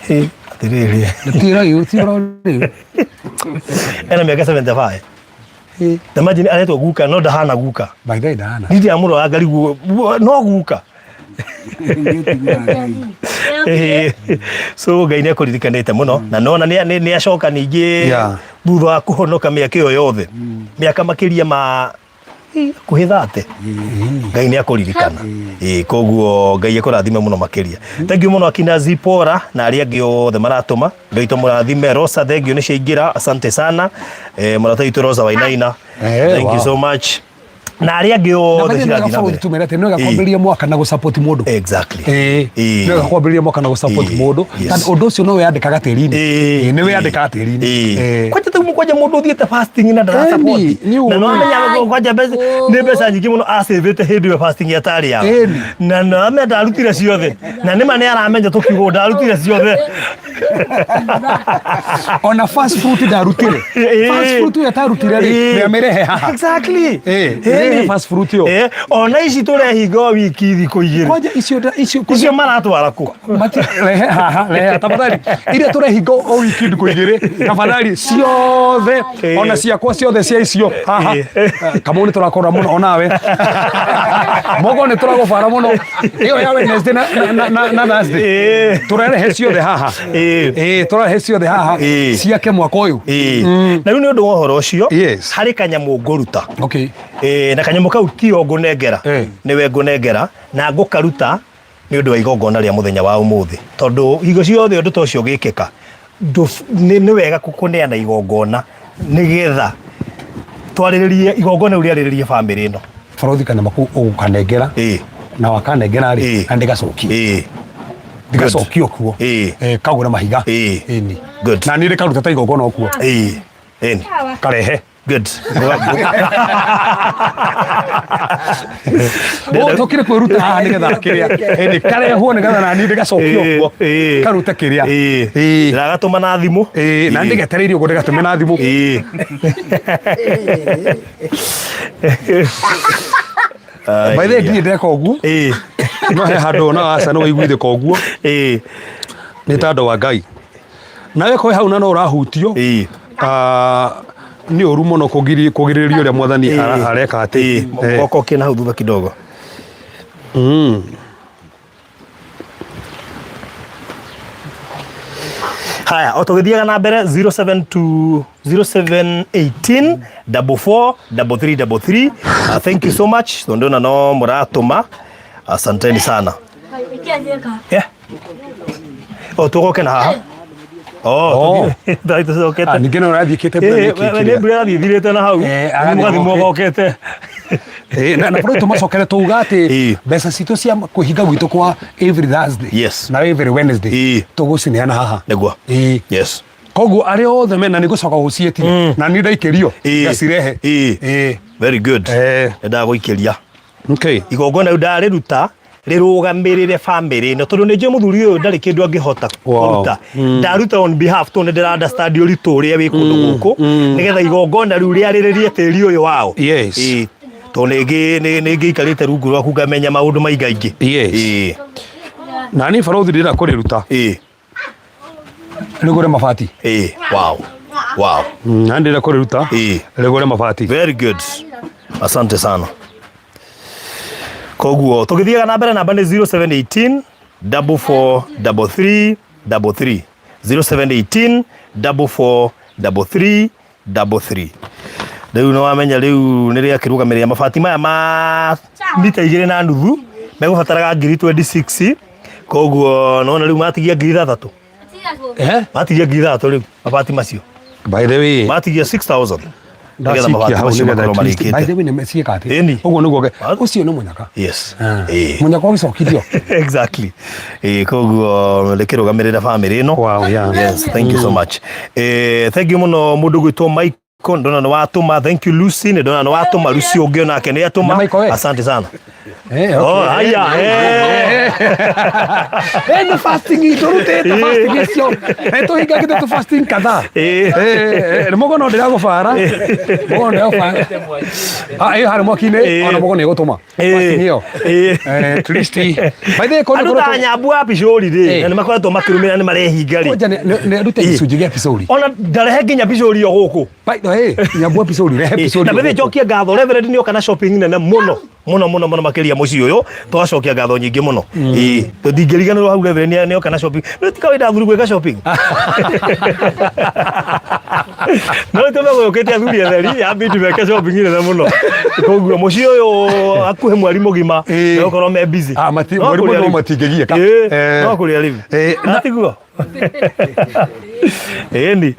Ĩ, atĩrĩrĩ. Tira rĩu, tira rĩu. Ena mĩaka 75. Imagine, aretwo guka no ndahana guka. By the way, ndahana. Ndirĩ amũrora ngariguo no guka. Nĩ So Ngai nĩ akũririkanĩte mũno na nona nĩ acoka ningĩ thutha wa kũhonoka mĩaka ĩyo yothe, mĩaka makĩria ma hakuhĩ 30, Ngai nĩ akũririkana. Ĩĩ, koguo Ngai akũrathime mũno makĩria. Thank you mũno akina Zipora na arĩa angĩ othe maratũma. Ngai tũmũrathime. Rosa, thank you nĩ ciaingĩra, asante sana. Mũrata witũ Rosa Wainaina, thank you so much na arĩa angĩ othe cirathiĩ na mbere. Tumere atĩ nĩ wega kwambĩrĩria mwaka na gũ-support mũndũ. Nĩ wega kwambĩrĩria mwaka na gũ-support mũndũ, tondũ ũndũ ũcio no wĩyandĩkaga tĩri-inĩ. Nĩ wĩyandĩkaga tĩri-inĩ. Kwanja tau kwanja mũndũ ũthiĩte fasting na ndara support Ĩni, nĩ na ũru. no amenya kwanja mbeca nĩ mbeca nyingĩ mũno acĩvĩte hĩndĩ ĩyo fasting atarĩ ya na no amenya ndarutire ciothe, na nĩma nĩ aramenya tũkiugo ndarutire ciothe. Ona first fruit ndarutire. First fruit ĩyo atarutire rĩ, nĩ amĩrehe haha. Ĩrehe first fruit ĩyo. Ona ici tũrehinga o wiki thikũ 2. Kwanja icio icio icio maratwara kũ? Rehe haha, rehe tafadhali. Iria tũrehinga o wiki ndukũ 2, tafadhali ciothe, ona ciakwa ciothe cia icio haha. Kamau nĩ tũrakora mũno, onawe mogo nĩ tũragũbara mũno. Ĩyo ya Wednesday na Thursday tũrerehe ciothe haha. Tũrehe ciothe haha ciake mwaka ũyũ. Na rĩu nĩ ũndũ wa ũhoro ũcio, harĩ kanyamũ ngũruta. Na kanyamũ kau tio ngũnengera, nĩwe ngũnengera na ngũkaruta nĩ ũndũ wa igongona rĩa mũthenya wa ũmũthĩ, tondũ hingo ciothe ũndũ ta ũcio ũgĩkĩka nĩ wega kũneana igongona nĩgetha twarĩrĩrie igongona rĩu rĩarĩrĩrie bamĩrĩ ĩno. Borothi, kanyamũ kau ũgũkanengera na wakanengera rĩ, na ndĩgacokie, ndĩgacokio kuo. Kagũre mahiga. Ĩni. Good. Na niĩ ndĩkaruta ta igongona okuo. Ĩni. Karehe. Good. Ũũ tũkire kwĩruta haha nĩgetha kĩrĩa ĩni karehwo nĩgetha na niĩ ndĩgacokio kuo, karute kĩrĩa. Ndĩragatũma na thimũ. Ĩĩ, na ndĩgetereire ũguo ndĩgatũme na thimũ. By the way, ndirĩ ndeka ũguo, no he handũ ona aca nĩ waiguithĩka ũguo nĩ ta andũ wa Ngai nawe koe hau na no ũrahutio. Ah, nĩ ũru mũno kũgirĩrĩria ũrĩa mwathani areka atĩ. Moko kĩna hau thutha kidogo. Haya, o tũgĩthiaga na mbere, 072 0718 44 33 33. Thank you so much tondũ na no mũratũma, asanteni sana. Yeah. O tũgoke na haha. Oh, tũthiĩ tũcokete. Ah, ningĩ no ũrathiĩkĩte mbura nĩ kĩ Nĩ kĩrĩa. mbura ĩrathiĩ ĩthirĩte na hau. Agathiĩ Mũgathiĩ goke. mũgokete. Na bũrũri tũmacokere tũuga atĩ mbeca citũ cia kwĩhinga gwitũ kwa every Thursday na every Wednesday tũgũcineana haha. Nĩguo. Koguo arĩa othe mena nĩ gũcoka gũciĩtia na niĩ ndaikĩrio ngacirehe. Very good. Nĩ ndagũikĩria. Igongona rĩu ndarĩruta rĩrũgamĩrĩre bamĩrĩ ĩno, tondũ nĩ njũĩ mũthuri ũyũ ndarĩ kĩndũ angĩhota kũruta. Ndaruta on behalf tondũ nĩ ndĩra understand ũritũ ũrĩa wĩ kũndũ gũkũ, nĩgetha igongona rĩu rĩarĩrĩrie tĩri ũyũ wao. Tondũ nĩ ngĩikarĩte rungu rwaku ngamenya maũndũ maingaingĩ. Na niĩ barũthi ndĩrenda kũrĩruta rĩgũre mabati. Wow. Na ndĩrenda kũrĩruta rĩgũre mabati. Very good, asante sana. Koguo tũgĩthiaga na mbere, namba nĩ 0718 44 33 33, 0718 44 33 33. Rĩu nĩ wamenya rĩu nĩ rĩakĩrũgamĩrĩra mabati maya ma mita 2.5 megũbataraga ngiri 26. Koguo nona rĩu matigia ngiri 6. Eh? Matigia ngiri 6 rĩu mabati macio. By the way, matigia 6000 nĩgetha ndacikia mabati hau macio nĩgetha makorwo at least- by the marĩkĩte. way, nĩ ciĩka atĩ Ĩni. ũguo nĩguo ũcio nĩ mũnyaka. Yes. Ah. Ĩĩ. Mũnyaka ũgĩcokithio. Exactly. Koguo rĩkĩrũgamĩrĩra family ĩno. Wow, yeah. Yes, thank you so much. Thank you mũno mũndũ gwĩtwo Michael, ndona nĩ watũma. Thank you Lucy, nĩ ndona nĩ watũma. Lucy ũngĩ onake nĩ atũma. Nĩ Michael, eh? Asante sana. Eh, Oh, okay. haya, eh. Eh, nĩ fasting itũ rutĩte fasting icio. Nĩ tũhingagĩte tũ fasting kadhaa. Eh, nĩ mũgono ndĩragũbara. Mũgono ndĩragũbara. Ah, ĩyo harĩ mwaki-inĩ, ona mũgono nĩ ĩgũtũma. Fasting ĩyo. At least. By the way, kũndũ Andũ ta kũrĩa Nyambu wa Picũri rĩ, na nĩ makoretwo makĩrũmĩrĩra, nĩ marehinga rĩ. Kwanja nĩ ndute gĩcunjĩ gĩa picũri. Ona ndarehe nginya picũri yo gũkũ. By the way, Nyambu wa picũri, rehe picũri. Na mĩthĩ njokie ngatho, Reverend nĩ oka na shopping nene mũno mũno mũno mũno makĩria mũciĩ ũyũ, tũgacokia ngatho nyingĩ mũno. Ĩĩ, tũtingĩriganĩrwo hau. Reverend nĩ oka na shopping. No ti kawaida athuri gwĩka shopping, no nĩ tũmegũyũkĩte athuri etheri yambindi meke shopping nene mũno. Koguo mũciĩ ũyũ hakuhĩ mweri mũgima megũkorwo me busy. Ah, No mweri kũrĩa mũgima rĩu. matingĩgiĩka. No kũrĩa rĩu. Na tiguo ĩni,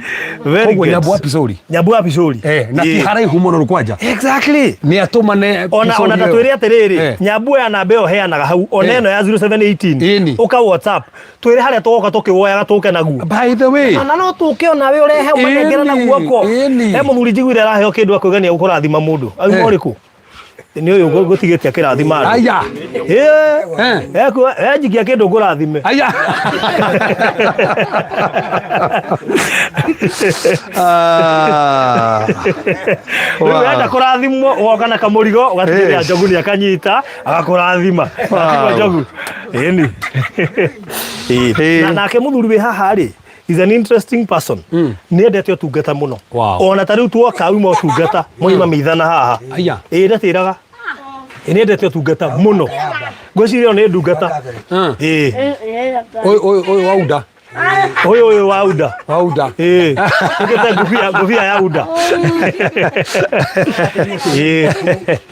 very Koguo good. Nyambu wa picũri. Nyambu wa picũri. Na ti haraihu mũno rĩu kwanja. Exactly. Nĩ atũmane Ona picũri ona ĩyo. ta twĩre atĩrĩrĩ, Nyambu ya namba ĩyo heanaga hau, ona ĩno ya 0718. Ĩni. Ũka WhatsApp twĩre harĩa tũgoka tũkĩwoyaga tũke naguo. By the way, Na no tũke onawe ũrehe ũmanengera na Ĩni, guoko. ĩni. He mũthuri njiguire araheo kĩndũ akwĩgania gũkũrathima mũndũ auma ũrĩkũ, nĩ ũyũ ngũtigĩte akĩrathima andũ. Aya. Enjikia kĩndũ ngũrathime. Aya. Ah. Rĩu wenda kũrathimwo ũgoka na kamũrigo ũgatigĩrĩra Njogu nĩ akanyita agakũrathima. Atigwo Njogu ĩni. Ĩĩ. Na nake mũthuri wĩ haha rĩ is an interesting person, nĩ endete ũtungata mũno. Ona ta rĩu tuoka auma ũtungata moima mĩithana haha. Aya. Ĩĩ, ndatĩraga. Ĩĩ, nĩ endete ũtungata mũno, ngwĩciria ĩyo nĩ ndungata. Ĩĩ. Ũyũ ũyũ ũyũ waunda. Ũyũ wa unda. Waunda. Ĩĩ, ũkĩte ngubia, ngubia ya unda. Ĩĩ,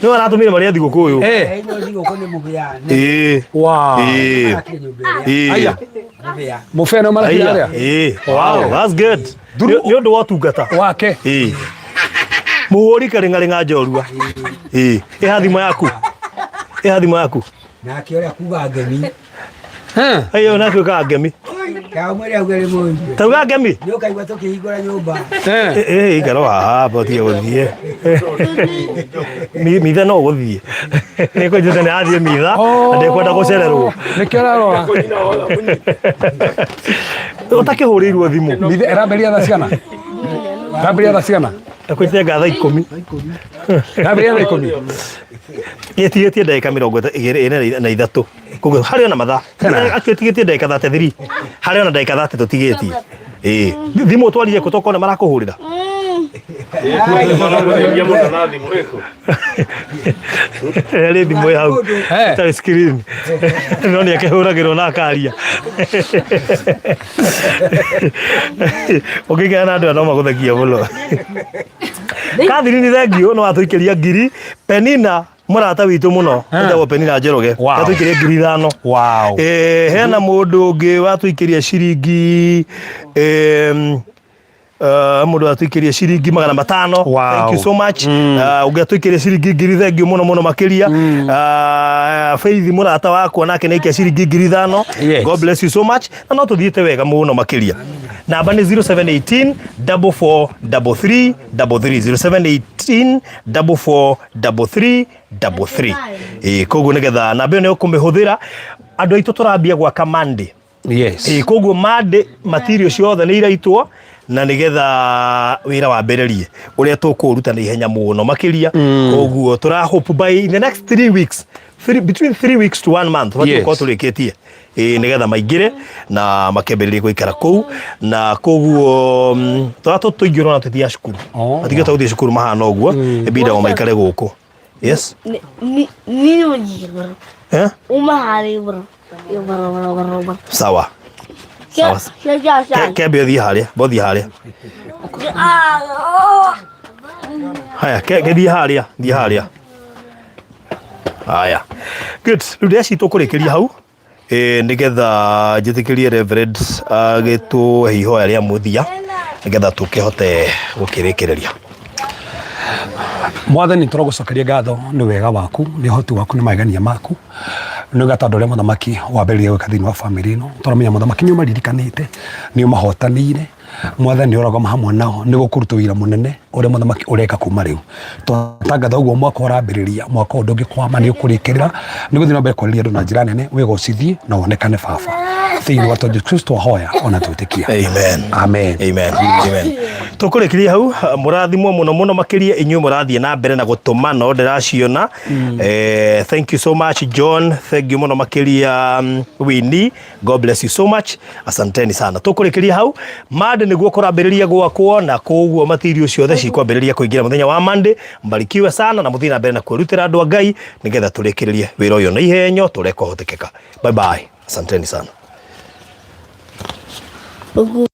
nĩwe aratũmire marĩa thigũkũ ũyũ. Ĩno thigũkũ nĩ mũbĩa. Ĩĩ. Ĩĩ. Ĩĩ. Aya. Mũbĩa. Mũbĩa no marakira Aya. arĩa. Ĩĩ. Wow, that's good. Nĩ ũndũ wa ũtungata wake. Ĩĩ, mũhũri karĩng'arĩng'a njorua. Ĩĩ, ĩha thimũ yaku, ĩha thimũ yaku. Nake ũrĩa kuga ngemi. Ĩyo nake ũkaga ngemi. Kamwĩre auge rĩ mũigue. Tauga ngemi. Nĩ ũkaigua tũkĩhingũra nyũmba. Ĩĩ, ikara haha botige gũthiĩ mitha, no ũgũthiĩ nĩ kũnjĩte nĩ athiĩ mitha na ndekwenda gũcererwo. Nĩkĩo ararora. Ũtakĩhũrĩirwo thimũ. Mitha ĩrambĩrĩria thaa cigana? Ĩrambĩrĩria thaa cigana? Ekwĩte nga thaa 10. Ĩrambĩrĩria thaa 10. Ĩtigĩtie ndagĩka 23, koguo harĩ ona mathaa ĩtigĩtie ndagĩka 33, harĩ ona ndagĩka 30 tũtigĩtie. Ĩĩ, thimũ ũtwarire kũ tokona marakũhũrĩra harĩ thimũ ĩ hau ĩtarĩ screen, no nĩ akĩhũragĩrwo na akaria. Ũngĩikara na andũ aya no magũthekia mũno. Catherine, thank you, no watũikĩria ngiri. Penina, mũrata witũ mũno etagwo Penina Njoroge, atũikĩria ngiri 5. Hena mũndũ ũngĩ watũikĩria ciringi mũndũ watũikĩria ciringi 500. Thank you so much. Ũngĩ atũikĩria ciringi 1000, thank you mũno mũno makĩria. Faith, mũrata wakwa, nake nĩ aikia ciringi 5000. God bless you so much. Na no tũthiĩte wega mũno makĩria. Namba nĩ 0718 44 33 33, 0718 44 33 33. Ĩĩ, koguo nĩgetha namba ĩyo nĩ ũkũmĩhũthĩra, andũ aitũ tũrambia gwaka Monday. Ĩĩ, koguo Monday material ciothe nĩ iraitwo na nĩgetha wĩra wambĩrĩrie ũrĩa tũkũũruta na ihenya mũno makĩria. Koguo tũra hope by in the next 3 weeks, between 3 weeks to one month, batiĩ gũkorwo tũrĩkĩtie. Ĩĩ, nĩgetha maingĩre na makĩambĩrĩrie gũikara kũu. Na koguo tũrĩa tũingĩ ũrona tũthiaga cukuru, matingĩhota gũthiĩ cukuru mahana ũguo, ĩbindago maikare gũkũ. Yes. Ni ni Eh? Uma harĩa igũrũ. Igũrũ, igũrũ, igũrũ. Sawa. Sawa. Ke Kembe ũthiĩ harĩa, bothiĩ harĩa. Haya, ke ke thiĩ harĩa, thiĩ harĩa. Haya. Good. Rĩu ndĩreciria tũkũrĩkĩria hau. Ĩĩ nĩgetha njĩtĩkĩrie Reverend agĩtũhe ihoya rĩa mũthia nĩgetha tũkĩhote gũkĩrĩkĩrĩria. Mwathani tũragũcokeria ngatho nĩ wega waku nĩ ũhoti waku nĩ magegania maku nĩ ũga tondũ ũrĩa mũthamaki wambĩrĩria gwĩka thĩinĩ wa bamĩrĩ ĩno tũramenya mũthamaki nĩ ũmaririkanĩte nĩ ũmahotanĩire Mwathani ũrogama hamwe nao nĩ gũkũruta wĩra mũnene ũrĩa mũthamaki ũreka kuma rĩu. Twatangatha ũguo mwaka ũrambĩrĩria, mwaka ũyũ ndũngĩkwama nĩ ũkũrĩkĩrĩra, nĩ gũthiĩ na mbere kwarĩria andũ na njĩra nene, wĩgocithie na wonekane baba. Thĩinĩ wa Jesu Kristo twahoya ona twĩtĩkia. Amen. Amen. Amen. Amen. Tũkũrĩkĩria hau mũrathimwo mũno mũno makĩria inyuĩ mũrathiĩ na mbere na gũtũma no ndĩraciona. Eh, thank you so much John, thank you mũno makĩria Winnie. God bless you so much. Asanteni sana. Tũkũrĩkĩria hau Monday nĩguo kũrambĩrĩria gwakwo na koguo material ciothe cikwambĩrĩria kũingĩra mũthenya wa Monday. Mbarikiwe sana na mũthiĩ na mbere na kwĩrutĩra andũ a Ngai nĩgetha tũrĩkĩrĩrie wĩra ũyũ na ihenyo tũrĩa kũhotekeka. Bye bye. Asanteni sana. Ũguo.